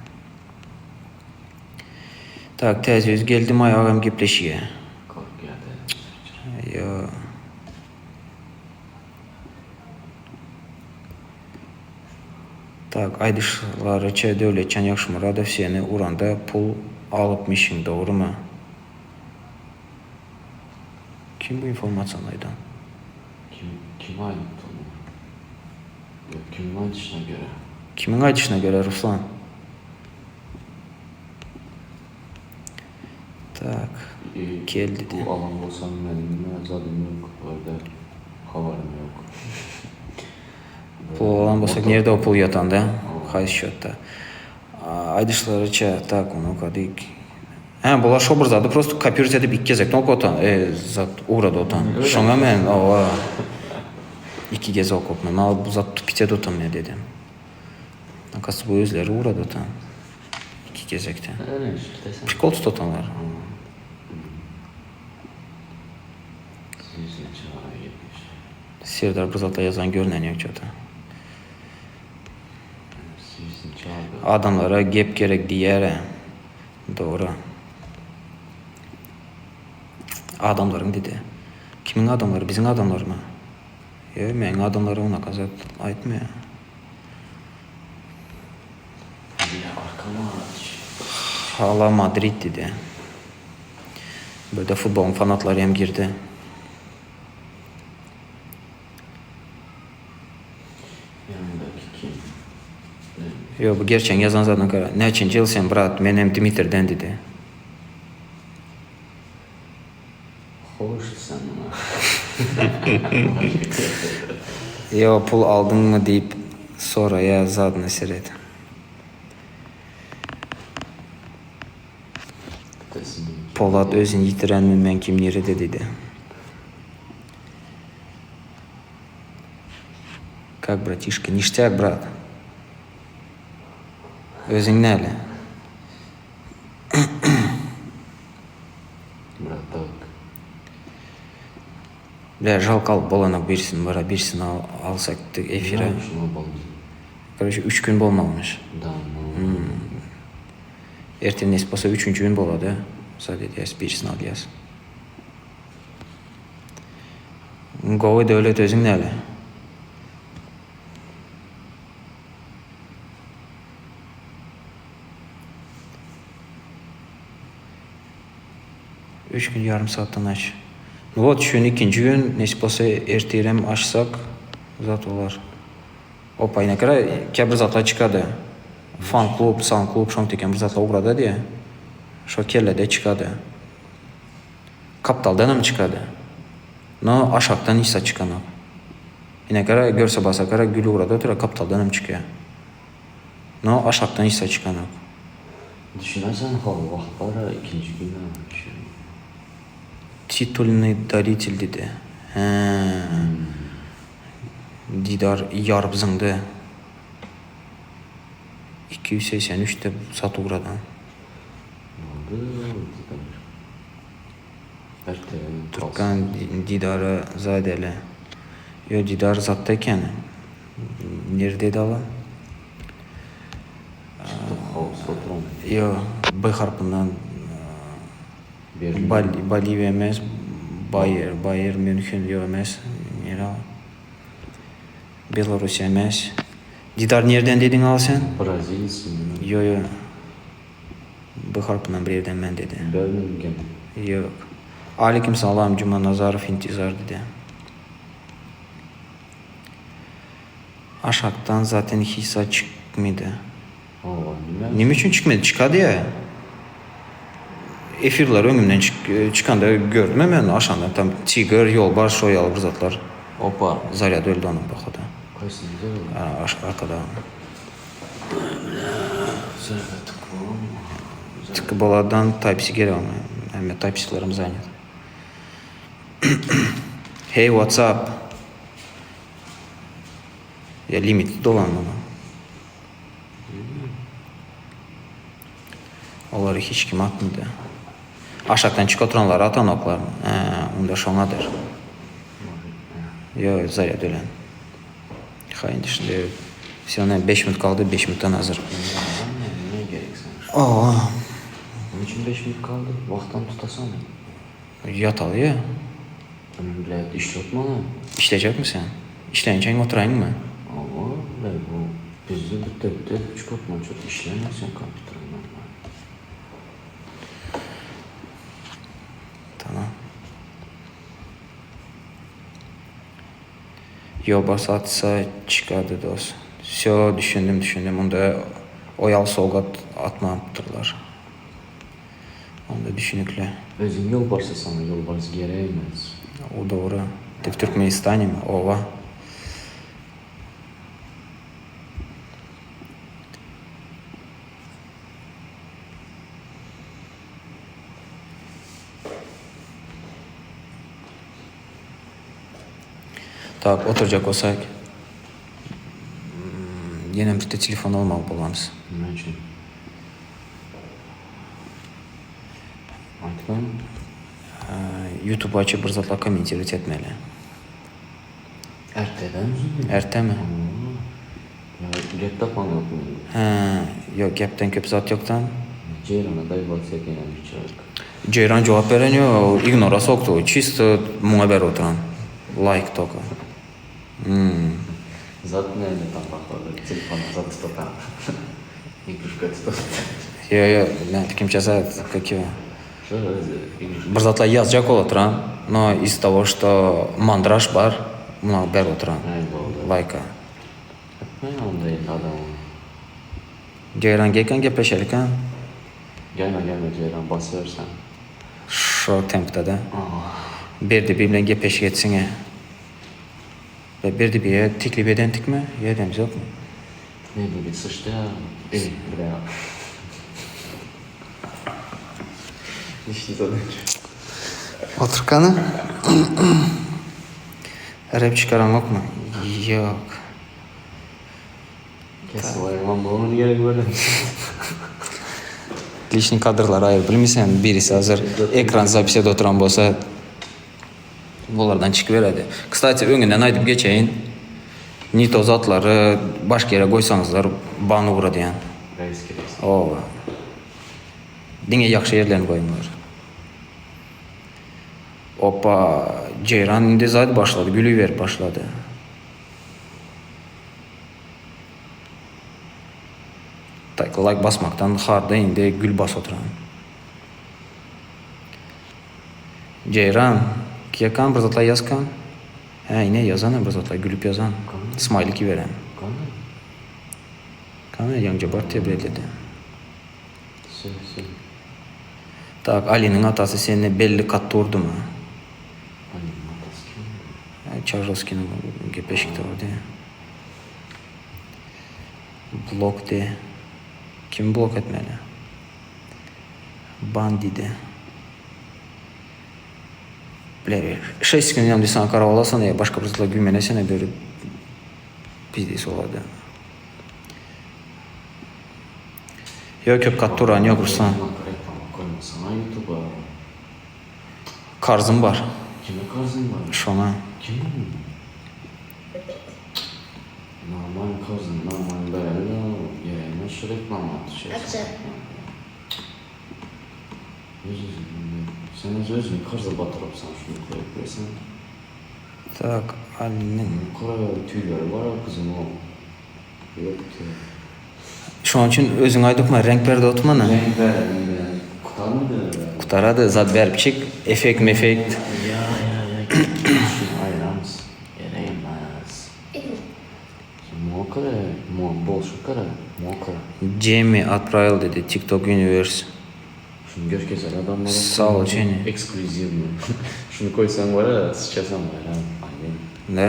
Tak täze ýüz geldimaý agam gepleşige. Ýo. Tak, aýdyşlaryça Döwletjan Ýagşymyradow seni uranda pul alypmyşyň, dogrymy? Kim bu informasiýany aýdan? Kim, kim aýdypdy ony? Ýok, kimiň aýdyşyna görä? Kimiň aýdyşyna görä, Ruslan? Tak, geldi. Pul alan bolsam meniň nime zadym ýok, ol-da habarym ýok. Pul alan bolsak nirde o pul ýatanda, haýsy şotda. Aýdyşlaryça tak ony okadyk. Hä bular şo bir zady prosto kopirowat edip iki gezekden okap otan, e, zat ugrady otan. Şoňa men owa iki gezek okapman. Men bu zat tupit edip otan men dedim. Okazywça bu özleri ugrady otan. Iki gezekden. Prikol tutup otanlar. Serdar bir zatlar ýazan görnen ýok çota. Adamlara gep gerek diýýärä. Dogry. Adamlaryň didi. Kimiň adamlary? Biziň adamlarmy? Ýok, meň adamlarym unaka zat aýtmaýar. Hala Madrid didi. Bu ýerde futbolyň fanatlary hem girdi. Ýanyňdaky kim? Ýok, bu gerçegiň ýazan zadyna gara. Näçinji ýyl sen, brat? Men hem Dmitrden diýdi. Hoş sen muňa. Ýok, pul aldyňmy diýip soraýa zadyna seret. Polat özüni ýitirenmi men kim nirede diýdi. Kak bratişka niştýak brat. Özüň näle? Bratok. Bля žalko alyp bolanok birisini bara birisini alsak efire. Karoçe üç gün bolmalymyş. Da. Ertir nesip bolsa üçünji gün bolady. Zat edýäs birisini alýas. Gowy Döwlet özüň näle? Üç gün ýarym saatdan aç. Nu wot şu gün ikinji gün nesip bolsa ertirem açsak zat bolar. Opa ine gara käbir zatlar çykady. Fan klub, san klub şoň tekem bir zatlar ugrada diýä. Şo kellede çykady. Gapdaldanam çykady. No aşakdan hiç zat çykanok. Ine gara görse basa gara gül ugrada otyr gapdaldanam çykýa. No aşakdan hiç zat çykanok. Düşünersen hol wagt bara ikinji güne şu. Titulnyý daritel diýdi. Hä. Didar ýaryp zyňdy. 283 de sat ugradan. Boldy, Didar. Türkan Didara zadeli. Ýo Didar zatda eken. Nirde ala? Ýo B harpyndan Boliwiýa emes Baýer Baýer Mýunhen ýo emes. Nire ala? Belorussiýa emes. Didar nirden dediň ala sen? Braziliýa. Ýo ýo. B harpyndan bir ýerden men dedi. Birmingham. Ýok. Aleýkim salam Jumanazarow intizar dedi. Aşakdan zaten hiç zat çykmydy. Hawa, nime? Nime üçin çykmady? Çykady ýa. Efirler öňümden çykanda gördüm men aşanda tam tigr, ýolbars şo ýaly bir zatlar. Opa. Zarýad öldi onuň pohoda. Kaýsyny zarýady? Arkada. Tıkı boladan Type-C gerek oňa. Hemme Type-C-lerim zanýat. Hey what's up? Ya limit dolan muny. Olary hiç kim atmady. Aşakdan çyk oturanlary atanoklar. Hä, onda şoňadyr. Ýo, zarýad ölen. Ha indi şunda Vse ne 5 minut kaldy, 5 minutdan hazır. Ne gerek sana? Aa. Onun için 5 minut kaldı. Wagtam tutasana. Ýataly ýa. Блядь, işletme Işlejekmi sen? Işlençeň oturaýynmy? Hawa, блядь, bu bizde bitte bitte çykypman çöp işleme sen kompýuteriň normal. Tamam. Ýolbars atsa çykady dos. Vsyo düşündim düşündim onda oýal sowgat atmapdyrlar. Onda düşünikli. Özüň ýolbarsa saňa ýolbars gerek emes. O dogry. Ty w Türkmenistanemi? Oba. Tak, oturjak bolsak, ýenem bitte telefon almaly bolamyz. Näme üçin? Aýtgyn. Youtube açyp bir zatlar kommentirowat etmeli. Erteden uzun. Ertemi? Gep tapan ýokmy? Hä, ýok gepden köp zat ýokdan. Jeýrana daýwat etýän biçak. Jeýran jogap beren ýok, ignora sokdy, çisto muňa berip oturan. Laýk toka. Hmm. Zat näme tam pohodu, telefona zat tutatan. Игрушка tutat. Ýo ýo, men pikrimçe zat, как его. Şo özi игрушка. Bir zatlar ýazjak bolup oturan, no iz того что mandraž bar, muňa berip oturan. Aý boldy. Laýka. Etmeýin onda indi adamyň. Jeýran gelkan gepleşelikan. Gelme gelme Jeýran basyber sen. Şo tempde-de. Berdi bi bilen gepleşik etsiňe. Ve Berdi biýe teklip edentikmi ýa edemzokmy? Berdi bi syçdy ýa ey bля. Lişni zadание. Otur kany. Rep çykaraňokmy? Ýok. Kesip aýyrman bolmany gerek böyle. Lişni kadrlary aýyryp bilmeýsen, birisi hazir ekran zapis edip oturan bolsa bulardan çykyberedi. Kstati öňünden aýdyp geçeýin. Ne to zatlary başga ýere goýsaňyzlar ban ugradýan. Reis gerek. Oba. Diňe ýagşy ýerlerini goýuňlar. Opa, Jeýran indi zat başlady, gülüberip başlady. Tak, laýk basmakdan harda indi gül basyp oturan. Jeýran, kiýakan bir zatlar ýazkan. Hä, ine ýazan bir zatlar, gülüp ýazan. Smaýlik iberen. Kany? Kany, ýaňja bar tebredede. Sö, sö. Tak, Aliniň atasy seni belli katda urdumy? Aliniň atasy kim? Çarjowskiniň gepleşikde bardy. Blok de. Kimi blok etmeli? Ban diýdi. Bile, şeş gün ýa saňa garap alasan, ýa başga bir zatlar güýmenesene berip pizdesi bolady. Ýok, köp gat duran ýok Ruslan. Reklama koýmasana YouTube'a. Karzym bar. Kime karzyň bar? Şoňa. Kim ol? Normal karzyň normal bereli geregine şu reklama düşýär. Sen öz özüňi karza batyrypsaň şuny koýup berseň. Tak Aliniň. Kara tüýleri bar o gyzyň o. Ýok tüý. Şonuň üçin özüň aýdypma reňk berdi otmana. Reňk berdim bilen gutarmady. Gutarady zat berip çyk efekt mefekt. Ýa ýa ýa şuny aýyramyz geregmez. Mokre bolşy kara mokre. Jemi otpravil dedi tiktok universe. Şuny görkezer adamlara. Sag ol Jeni. Eksklýuziwny. Şuny koýsaň bara syçasam baýram aýdyn. Da.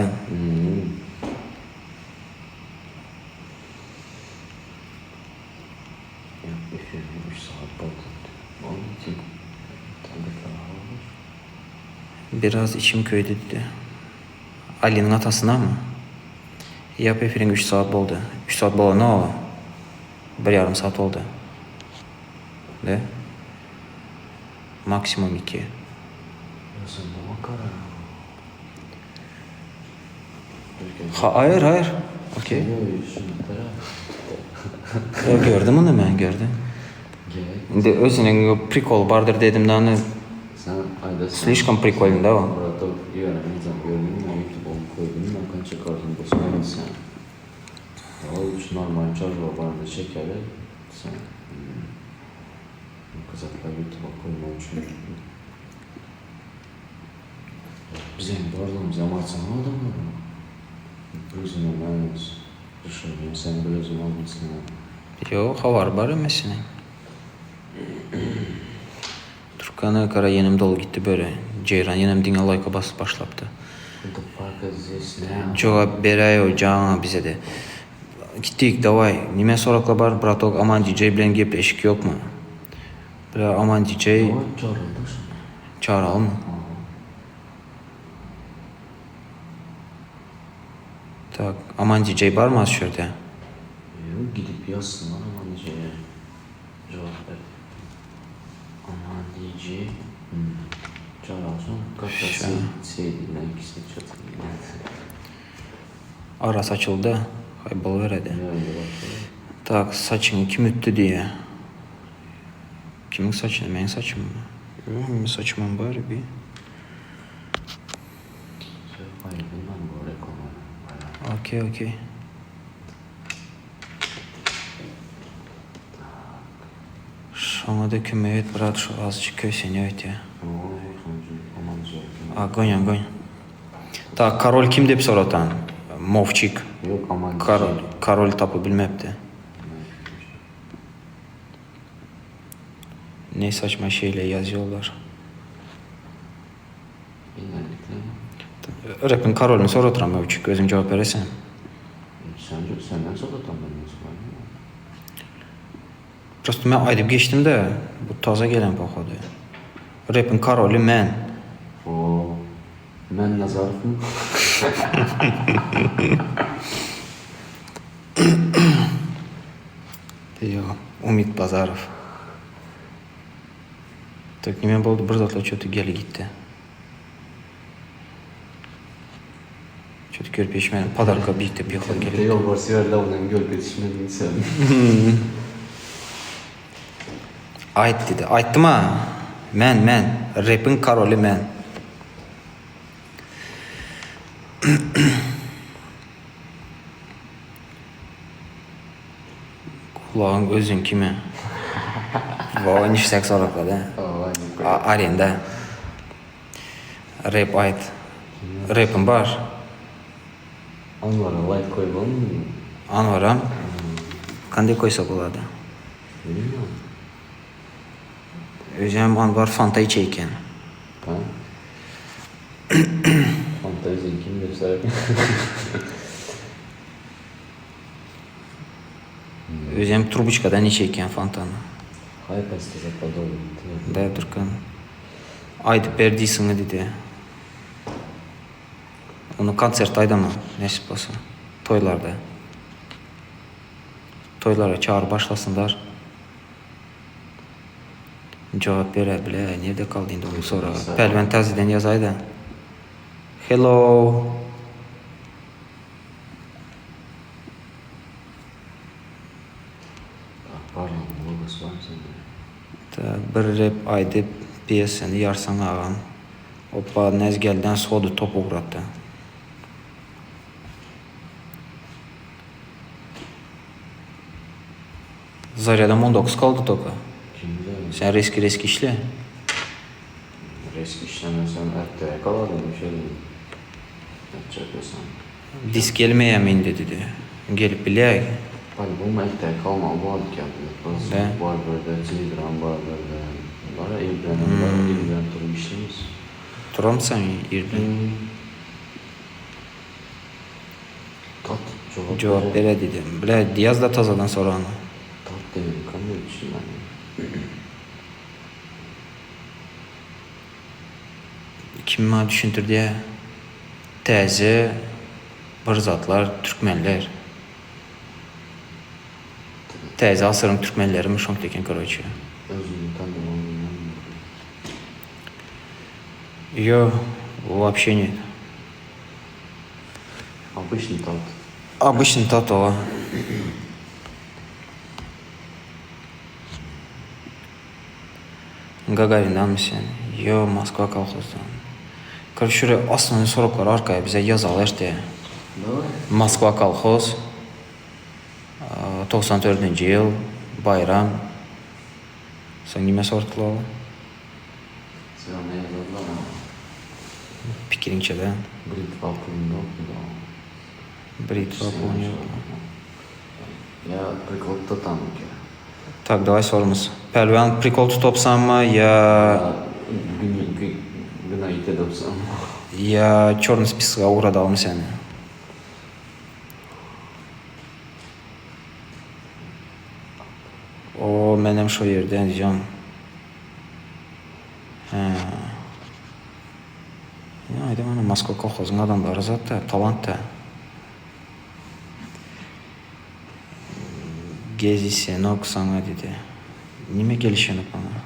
Ýok efirine üç sagat boldy. Boldy Biraz içim köýdi diýdi. Aliniň atasynamy? Ýap efiriň üç sagat boldy. Üç sagat bolany bir ýarym sagat boldy. De. Maksimum iki. Haýyr, haýyr. Okey. Ýok, gördüm ony men, gördüm. Indi özüniň prikoly bardyr dedim de ony. Slişkom prikolny da o. Biziň barlygymyzam aýtsana adamlara. Özüňem emes. Düşünýän sen bir özüň almysyň. Ýok habary bar hemmesiniň. Türkana gara ýenem doly gitdi böre. Jeýran ýenem diňe laýka basyp başlapdy. What the fuck is this now? Jogap beräýow jaňa bizede. Gitdik daway nime sorakla bar bratok Aman DJ bilen gepleşik ýokmy? Bra Aman DJ Daway çagyralda şony. Çagyralymmy? Tak Aman DJ barmy az şu ýerde? Ýok gidip ýazsynlar Aman DJ-ye jogap ber diýip. Aman DJ çagyralşam kakasy seýdine ikisi çatyn. Arasy açyldy haý boluberedi. Tak saçyňy kim ütdi diýýä. Kimiň saçyny meň saçymmy? Ýok meň saçymam bar bi. Okey okey. Şoňada kömek et brat şu azjyk kösenýä öýtýä. Ogoň ogoň. Tak korol kim dep soratan Mowçik. Korol korol tapyp bilmepdi. Ne saçma şeýle ýazýolar. Repiň korolyny soratyram Mowçik özüň jogap bereseň. Senden soratam menden soraýyn. Prosto men aýdyp geçdim-de, bu taza gelen pohodu. Repiň koroly men. Oo. Men Nazarowmy? Ýok, Umyt Bazarow. Tak nime boldy bir zatlar çöti geli gitdi. Çöti görüp ýetişmedim. Podarka biýdi bir ýoklap gelip. Ýolbars ýördi ondan görüp ýetişmediň sen. Aýt diýdi. Aýtdym-a. Men, men. Repiň koroly men. Gulagyň özüňkimi? Waý niştäk soraklady. Arenda. Rep aýt. Repim bar. Anwara laýk goýmalymy? Anwara kanday goýsa bolady? Bilmedim. Özem Anwar fanta içe eken. Ha? Fanta özüň kim dep soraýan. Özem trubuçkadan içe eken fantany. Haý pasta zapadol. Da Türkan. Aýdyp ber diýsiňi diýdi. Ony konsertde aýdaman, nesip bolsa. Toýlarda. Toýlara çagyryp başlasynlar. Jogap ber-ä bile, nirde galdy indi onuň soragy. Pälwan täzeden ýazaý-da. Hello. Tak, bir rep aýdyp pýesany ýarsaň agam. Oppa, Näzgelden sody top ugratdy. Zarýadam on dokuz galdy toka. Sen reski reski işle. Reski işlemesem erteye galaryn şeýdip etjek bolsam. Disk gelmeýämi indi diýdi. Gelip bilýäý. Albom erteye kalmaly boldy Da. Bar birde telegram bar birde bar irdenem bar irden turup işleýmiz. Turamysaň irden? Tat jogap Jogap berä. berä diýdi. Bile ýaz-da tazadan soragňy. Tat diýen kamy düşünmedim. Kim maňa düşündirdiä? Täze bir zatlar türkmenler. Täze asyryň türkmenlerimi şoňky eken karoçe. Özüni tanamagyň näme? Ýo, вообще нет. Обычный tat. Обычный tat oba. Gagarindanmy sen? Ýo, Moskwa kolhozdan. Karoç şury osnovnoý soraglary arkaýa bize ýazaly erteye. Daway. Moskwa kolhoz. 94 dördünji ýyl, Baýram. Soň nime sortulaly? Sen ne ýazarlar? Pikiriňçe-dä. Britwa puluň ýokmy dagy? Britwa puluň ýokmy? Ýa prikol tutamyka? Tak, daway sorumyz. Pälwan prikol tutapsammy ýa. Gnoýit edipsammy? Ýa çorny spisoga ugradalymy seni? O menem şo ýerden diýjäm. Hä. Ine aýdym ana Moskwa kolhozyň adamlary zatda, talant-da. Gezisenok saňa diýdi. Nime gelişenok maňa?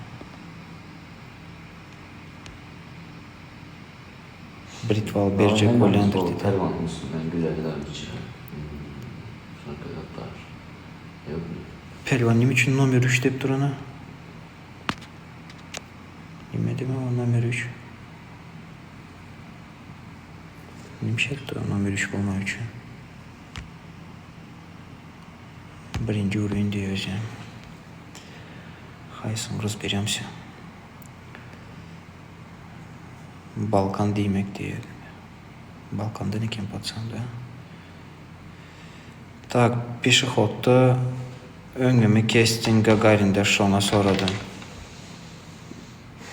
Britwa alyp berjek bolýandyr diýdi. Pälwanyň üstünden gülerler içeri. Şonda zatlar ýokmy? Pälwan nime üçin nomer üç diýip dur ana? Nime diýmek o nomer üç? Nime şertdi o nomer üç bolmak üçin? Birinji uruň diýýär özem. Haýsyny razberýomsýa. Balkan diýmek diýýär. Balkandan eken paçan da. Tak, peşehodda öňümi kesdiň Gagarinde şoňa soradym.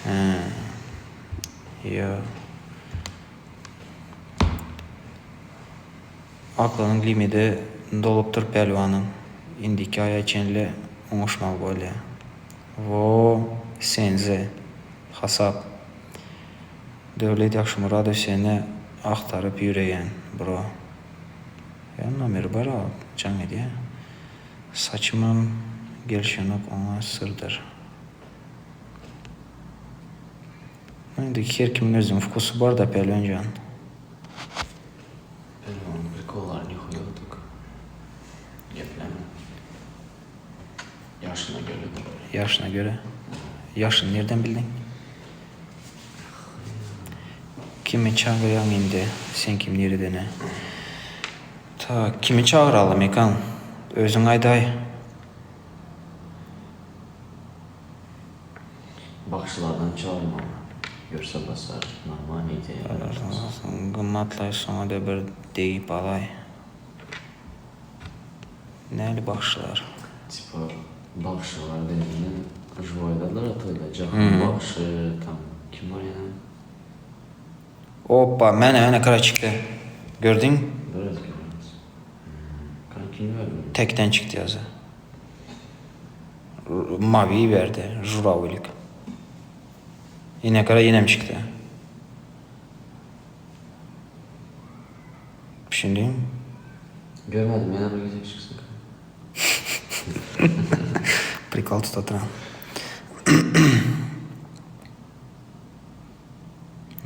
Hä. Ýo. Aklynyň limidi dolupdyr pälwanyň. Indiki aýa çenli oňuşmaly bolýa. Wo, senze. Hasap. Döwlet Ýagşymyradow seni agtaryp ýüreýän, bro. Ýa nomeri bar a, jaň edýä. Saçymam gelşenok oňa syrdyr. Indi her kimiň özüniň wkusy bar-da Pälwan jan. Pälwanyň prikollary nihuýa tuk. Gepleme. Ýaşyna göre de. Ýaşyna göre. Ýaşyny nirden bildiň? Kimi çagyrýaň indi? Sen kim niredene? Tak, kimi çagyraly Mekan? Özüň aýdaý. Bagşylardan çagyrmaly. Görse basar. Normalny ideýa. Gymmatlaý şoňa-da bir degip alaý. Näli bagşylar? Tipa bagşylar diýende žiwoý aýdarlar toýda Jahan bagşy tam kim bar ýene? Oppa mene mene kara çykdy. Gördüň? Biraz görüňiz. Kara kim berdi? Tekden çykdy ýazy. Mavi berdi. Žurawlik. Ine kara ýenem çykdy. Düşündiňmi? Görmedim ýene bir gezek çyksyn. Prikol tutup oturan.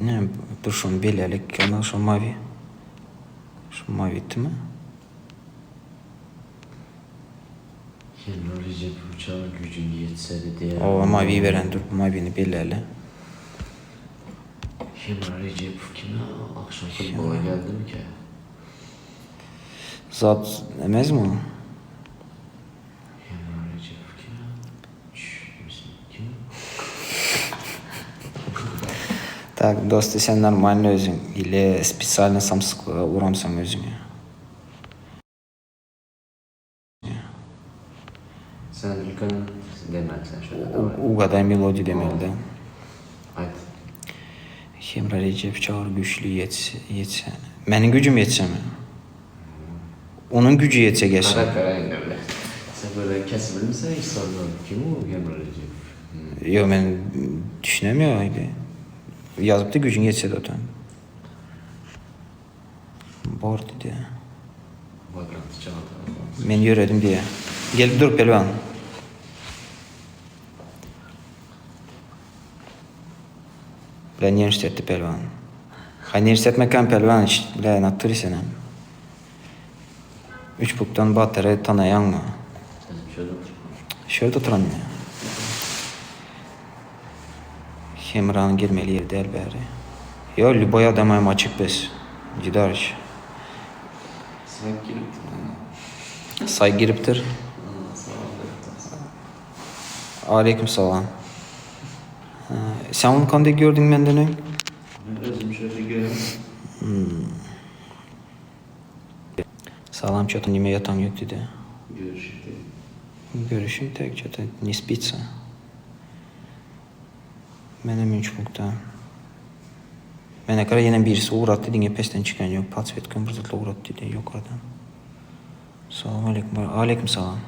Ne, dur şony bellälik, ýa şo mavi. Şu mavitimi? Hemra Rejepow çaga güýjüň ýetse-de diýýär. Oba mavi beren dur bu mavini belläli. Hemra Rejepow kim ýa agşam futbola geldimikä? Zat emezmi o? Hemra Rejepow kim ýa? Çüş kim? Tak dosti sen normalny özüň ile spesialno samsyklyga uramsaň özüňe. Sen ülken demeli sen şöyle daway. Ugaday melodiýa demeli da. Aýt. Hemra Rejep çagyr güýçli ýetse. Meniň güýjüm ýetsemi? Onuň güýji ýetse gelsin. Gara gara indi bile. Sen böyle kesibilmisen hiç zatdan. Kim o Hemra Rejep? Ýok men düşünemýok. Ýazypdy güýjüň ýetse dota. Bor diýdi. Men ýöredim diýýär. Gelip dur Pelwan. Bile nirişt etdi Pelwan. Haý nirişt etmekän Pelwan bile naturi senem. Üçbukdan Batyry tanaýaňmy? Şöyle oturan ine. Hemranyň girmeli ýeri däl bäri. Ýo lýuboý adama hem açyk biz. Didaryç. Saýk giripdir maňa. Saýk giripdir. Salam beripdir. Aleýkum salam. Sen ony kandek gördüň menden öň? Men özüm şöyle gören. Salam ço-to nime ýataň ýok diýdi. Görüşip diýdi. Görüşip tek ço-to ne spitsa. Menem üç punkta. Mene gara ýene birisi ugratdy diňe pesden çykan ýok podswetkam bir zatlar ugratdy diýdi ýokardan. Salam aleýkum aleýkum salam.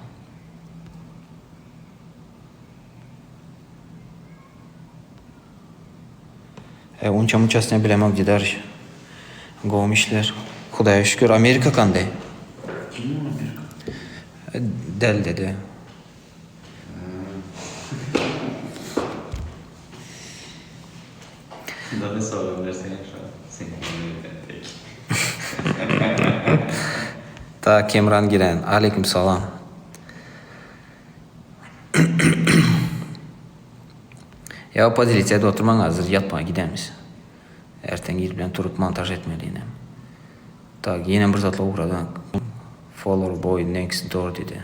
E unça munçasyny bilemok Didaryç. Gowmy işler? Hudaýa şükür Amerika kanday? Kim ol Amerika? Däl dedi. Dany salam bersene şo seniň ýerden tek. Ta Kemran giren. Aleýkum salam. Ýa podelitse edip oturmaň hazir ýatmaga gidemiz. Erten ir bilen turup montaž etmeli ýene. Tak ýene bir zatlar ugradan follower boy next door diýdi.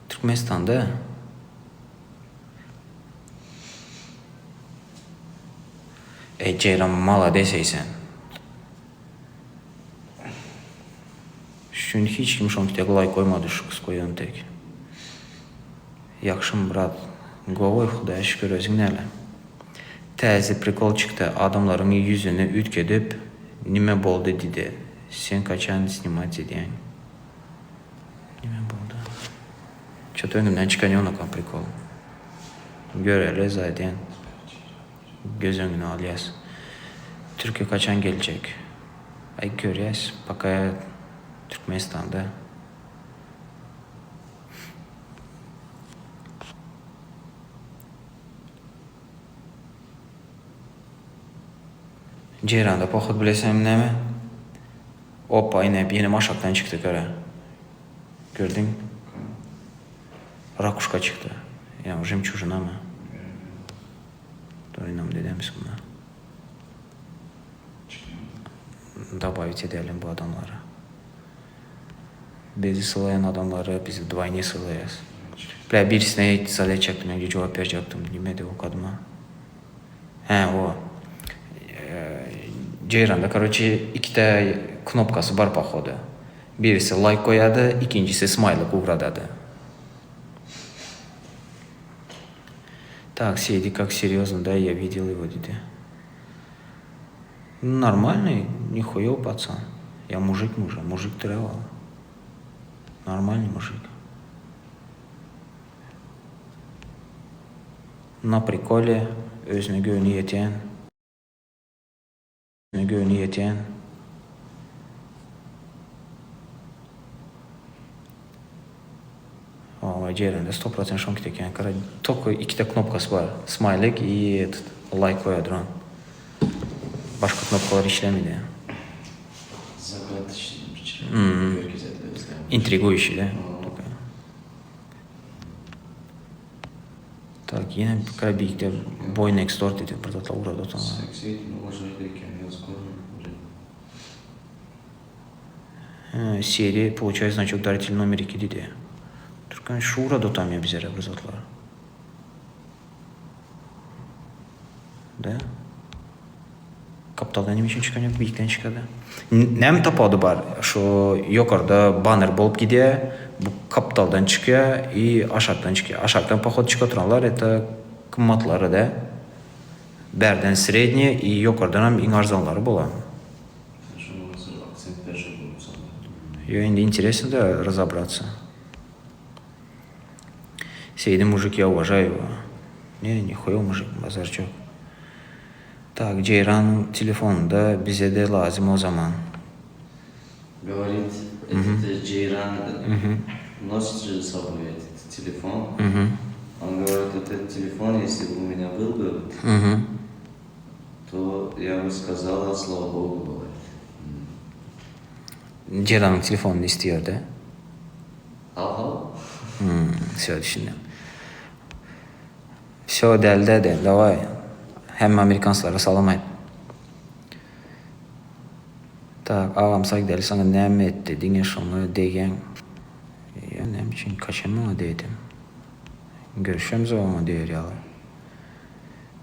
Türkmenistanda Eý Jeýran malades eý sen. Şu gün hiç kim şoňki tek laýk goýmady şu gyz goýan tek. Ýagşym brat gowy hudaýa şükür özüň näle. Täze prikol çykdy adamlaryň ýüzüni üýtgedip nime boldy didi sen kaçan snimat edýäň nime boldy ço-to öňümden çykan ýok prikol göreli zaten. Göz öňüne alýas. Türkiýe kaçan geljek? Aý görýäs, paka Türkmenistanda. Jeýranda pohod bileseňmi näme? Oppa ine ýenem aşakdan çykdy gara. Gördüň? Rakuşka çykdy. Ýa žemçujinamy? Dur dedemiz buna. Добавить edelim bu adamlara. Bizi sylaýan adamlary biz dvoyne sylaýas. Bile birisine zat etjekdim, men jogap berjekdim. Nime diýip okadyma. Hä, o. Jeýranda, karoçe, ikite knopkasy bar pohodu. Birisi laýk goýady, ikinjisi smaýlik ugradady. Tak, Seydi как серьезно, да, я видел его diýdi. Normalnyý, nihuyov pacan. Ýa mujik muje, mujik travel. Normalnyý mujik. Na prikole, özüne göwni ýetýän. Göwni ýetýän. Awa Jeýranda sto prosent şoňki eken. Kara tolko ikite knopkasy bar. Smaýlik i etot laýk goýa duran. Başga knopkalar işlemedi. Загадочный bir çyraý. Görkezedi özlerini. Intriguýuşiý da. Tak ýene kara birikde boy next door diýdi bir zatlar ugrady otaňa. Seksizm ulaşaýdy eken ýazyk görmedim. Seri получай значок даритель nomer iki diýdi. Türkmen şu ugrady otamýa bizere bir zatlar. Da. Gapdaldan näme üçin çykan ýok, beýikden çykady. Näme tapawudy bar? Şu ýokarda banner bolup gidýär, bu gapdaldan çykýar i aşakdan çykýar. Aşakdan pohodu çykyp oturanlar это gymmatlary da. Bärden sredniý i ýokardanam iň arzanlary bolar. Şoňa hazir aksent berjek bolupsyň. Ýo indi interesno da razobratsa. Seýdi mujik ya uwažaýu ýego. Ne nihuýa mujik bazar jok. Tak Jeýranyň telefonynda bizede lazym o zaman. Govorit etot Jeýran nosit же za soboý etot telefon on govorit vot etot telefon esli bi u menýa byl by to ýa by skazala slava bogu govorit. Jeýranyň telefonyny istiýerde. Haw haw. Wsё düşündim. Wsё dälde de daway hemme amerikanslara salam aýt. Tak agam saýgdeli saňa näme etdi diňe şoňa degýäň. Ýa näme üçin kaçan maňa degdim. Görüşemzok oňa deger ýaly.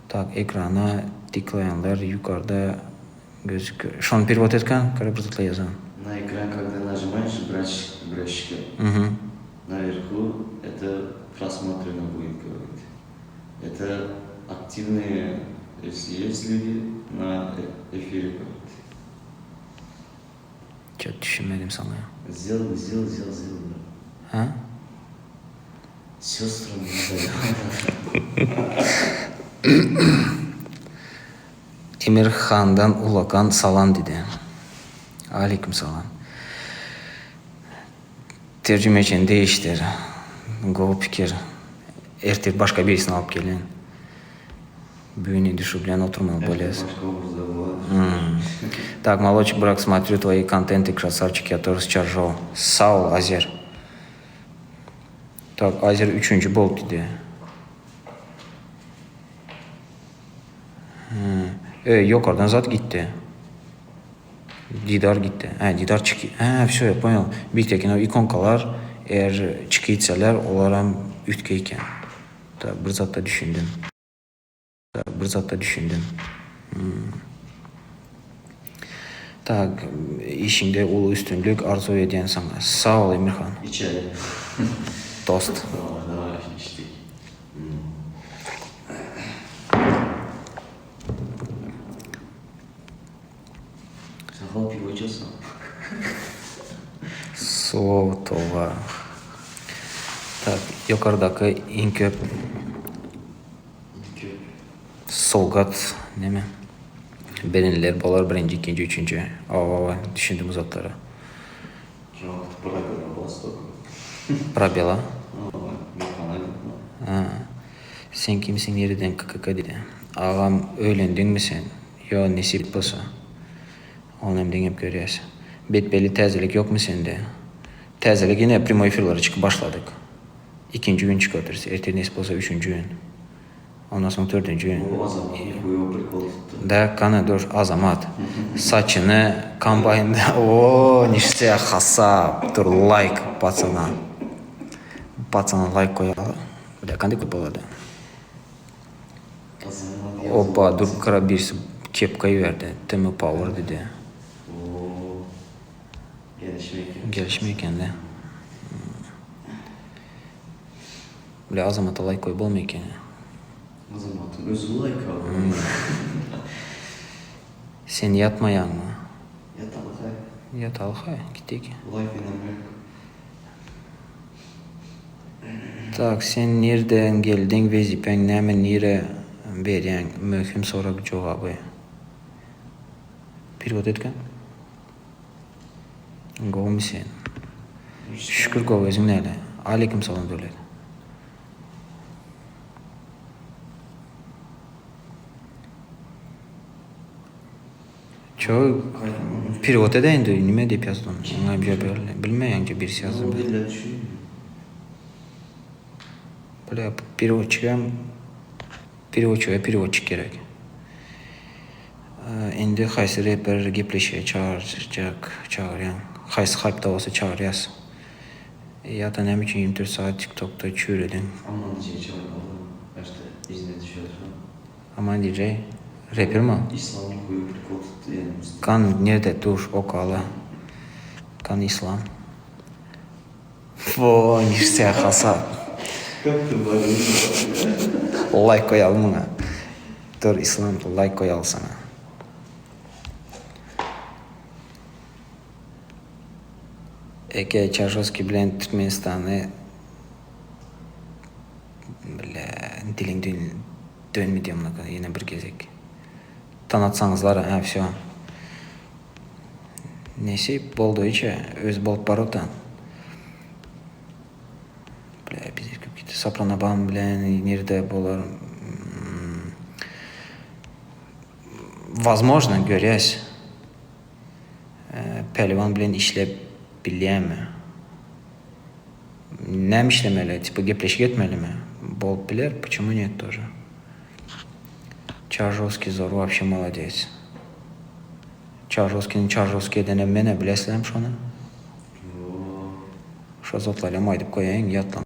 Tak ekrana tyklaýanlar ýukarda Gözüküyor. Şony perewod etken, kara bir zatlar ýazan. Na ekran kogda nažimaiş braşka nawerhu eto prosmotreno budet govorit eto aktiwnyye esli est lýudi na efire govorit. Çet düşünmedim saňa. Zil zil zil zil bro. Ha? Sestram Emir handan ulakan salam dedi. Aleyküm salam. Tercümeçini değiştir. Gowy pikir. Ertir başga birisini alyp gelin. Bugün indi şu bilen oturmaly bolýas. Başga obrazda bolar. Tak, молодчик brak smotrю tvoyi kontenty krasavçik ya тоже с Çarjov. Sag bol Azer. Tak Azer üçünji bolup diýdi. Öý ýokardan zat gitdi. Didar gitdi. Hä Didar çyky hä wsё ya poňel. Birtekin o ikonkalar eger çykytsalar olaram üýtgeý eken. Tak bir zatda düşündim. Tak bir zatda düşündim. Tak işiňde uly üstünlik arzuw edýän saňa. Sag bol Emirhan. Içeli. Dost. Daway daway içdik. Sen hal piwo içesin. Slow toba. Tak ýokardaky iň köp sowgat neme berenler bolar birinji ikinji üçünji owa düşündim bu zatlara. Probela. Sen kimsiň nireden KKK diýdi. Agam öýlendiňmi sen? Ýo nesip bolsa. Ony hem deňep görýäs. Betbelli täzelik ýokmy sende? Täzelik ine primoý efirlere çykyp başladyk. Ikinji gün çykyp otyrys. Ertir nesip bolsa üçünji gün. Ondan soň dördünji gün. Bu Azamat nihuýa prikol tutdy. Da kany dur Azamat. Saçyny kombaýnda oo niştýak hasap dur laýk pacana. Pacana laýk goýaly. Bile kanday köp bolady. Opa dur kara birisi kepka iberdi. TM power didi. Oo. Gelişme eken. Gelişme eken de. Bile Azamata laýk goýup bolmaý ekeni. Azamatyň özi laýk aldy. Sen ýatmaýaňmy? Ýataly haý. Ýataly haý, gitdik. Life in America. Tak, sen nirden geldiň, wezipäň näme, nirä berýäň? Möhüm sorag jogaby. Perewod etgin. Gowumy sen? Şükür gowy özüň näle? Aleýkum salam Döwlet. Ço, perewod edä indi, nime diýip ýazdy ony? Oňa hem jogap bereli. Bilmeýän birisi ýazdy. O dille düşünmeýän. Bile, perewodçigem, perewodçige perewodçik gerek. Indi haýsy reper gepleşige çagyrjak, çagyrýaň? Haýsy haýpda bolsa çagyrýas. Ýa-da näme üçin 24 sagat tiktokda çüýrediň? Aman DJ çagyrmaly, başda yzyna düşersoň. Aman DJ? Repermi o? Islam koýup prikol tutdy ýanymyzda. Kan nirde dur okaly. Kan Islam. Wo niştýak hasap. Laýk goýaly muňa. Dur Islam laýk goýaly saňa. Eke Çažowskiý bilen Türkmenistany Bile diliň dönmedi diýemok ýene bir gezek. Tanatsaňyzlar hä wsё. Nesip boldugyça özi bolup barutan. Bile bizde köp gitdi. Sopranoban bilen nirde bolar? Возможно, görýäs. Pälwan bilen işläp bilýämi? Näme işlemeli? Tipa gepleşik etmelimi? Bolup biler, почему нет тоже. Çarjowskiý zor wapşe molodec. Çarjowskini çarjowskiý edenem menä bilesizlermi şony? Şo zatlaryam aýdyp goýaýyň ýatlaň.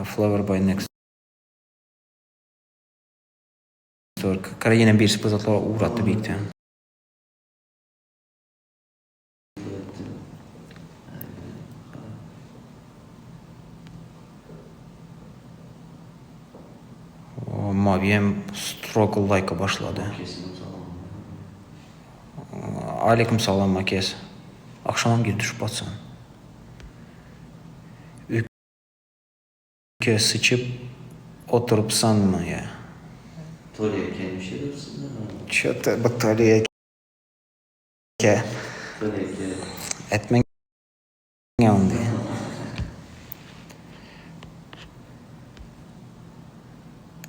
Flower boy next door. Kara ýene birisi bir zatlar ugratdy beýikden. Mavi hem strogo laýka başlady. Aleýkum salam Makes. Agşamam gir düşüp batsan. Ülke syçyp oturypsanmy ýa? Tolýa eken bir şey Ço-to bu Tolýa eke. Tolýa eke. Etmeň ony.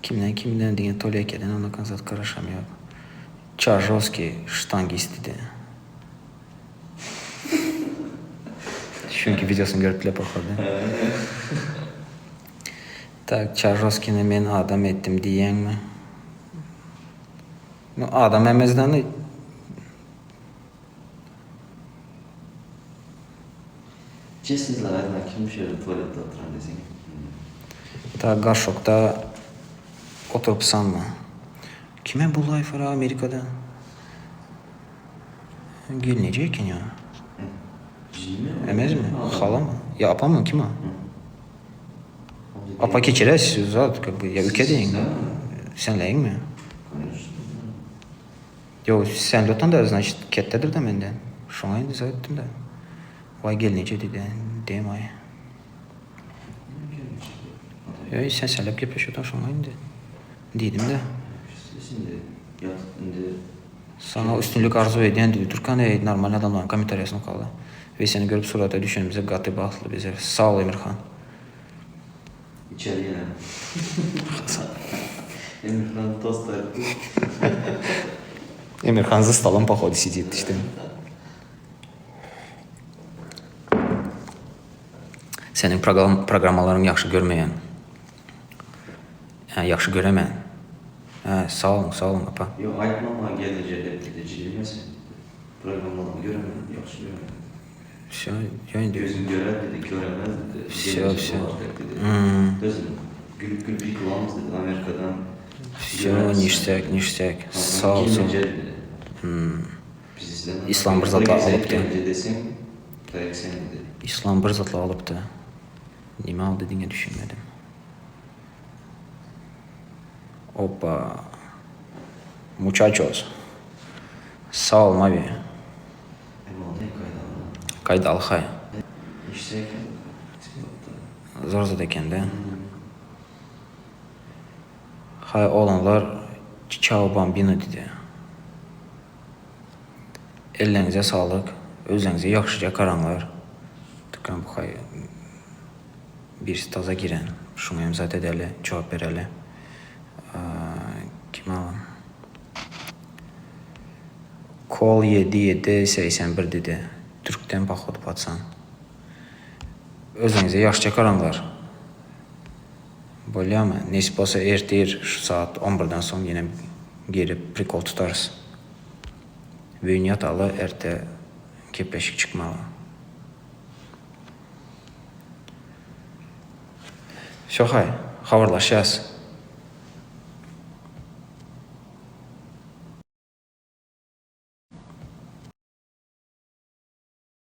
Kimden kimden diňe Tolýa ekeden ondan zat garaşam ýok. Çažowskiý ştangist idi. Çünki wideosyny görüp bile pohody. Tak, Çažowskini men adam etdim diýýäňmi? Nu adam emezden Честно aýtma kim şu ýerde tualetde oturan deseň. Tak, garşokda oturypsanmy? Kime bu laýfara Amerikada? Gelneje eken ýa. Emezmi? Halamy? Ýa apamy? Kim o? Apa keçiresiz zat, как бы, ýa üke deýiň. Senleýiňmi? Ýok, senli otanda, значит, ketdedir-de menden. Şoňa indi zat etdim-de. Waý gelneje diýdi. Diýem-aý. Ýa sen senläp gepleşip otan şoňa indi. Diýdim-de. Saňa üstünlik arzuw edýän diýdi. Türkan eý normalny adamlaryň kommentariýasyny okaly. We seni görüp surata düşenimize gaty bagtly bizler. Sag bol Emirhan. Içeri gelen. Emirhan tost aýtdy. Emirhan za stolom pohodu sidit işte. Seniň programmalaryňy ýagşy görmeýän. Hä, ýagşy göremen. Hä, sag boluň, sag boluň, apa. Ýok, aýtma maňa gelneje dep dedi, jigime sen. Programmalaryňy göremen, ýagşy göremen. Wsё, ýo indi. Gözüm görer dedi, göremez dedi. Wsё, wsё. Gelinje bolar dep dedi. Özüm gülüp-gülüp ýykylamyz dedi, Amerikadan. Wsё, niştýak, niştýak. Sag bol, sag bol. Gelneje dedi. Islam bir zatlar alypdy. Gelneje deseň, taýak sen dedi. Islam bir zatlar alypdy. Nime aldy diňe düşünmedim. Oppa. Muçaços. Sag ol Mavi. Gaýdaly haý. Zor zat eken-dä. Haý oglanlar çao bambino diýdi. Elleňize saglyk, özleňize ýagşyja garaňlar. Tükän bu haý birisi taza giren. Şuňa hem zat edeli, jogap bereli. Kim alan? Kol ýedi ýedi 81 diýdi. Türkden pohodu patsan. Özüňize ýagşyja garaňlar. Bolýamy? Nesip bolsa ertir şu saat on birden soň ýene gelip prikol tutarys. Büýün ýataly erte gepleşik çykmaly. Wsё haý, habarlaşýas.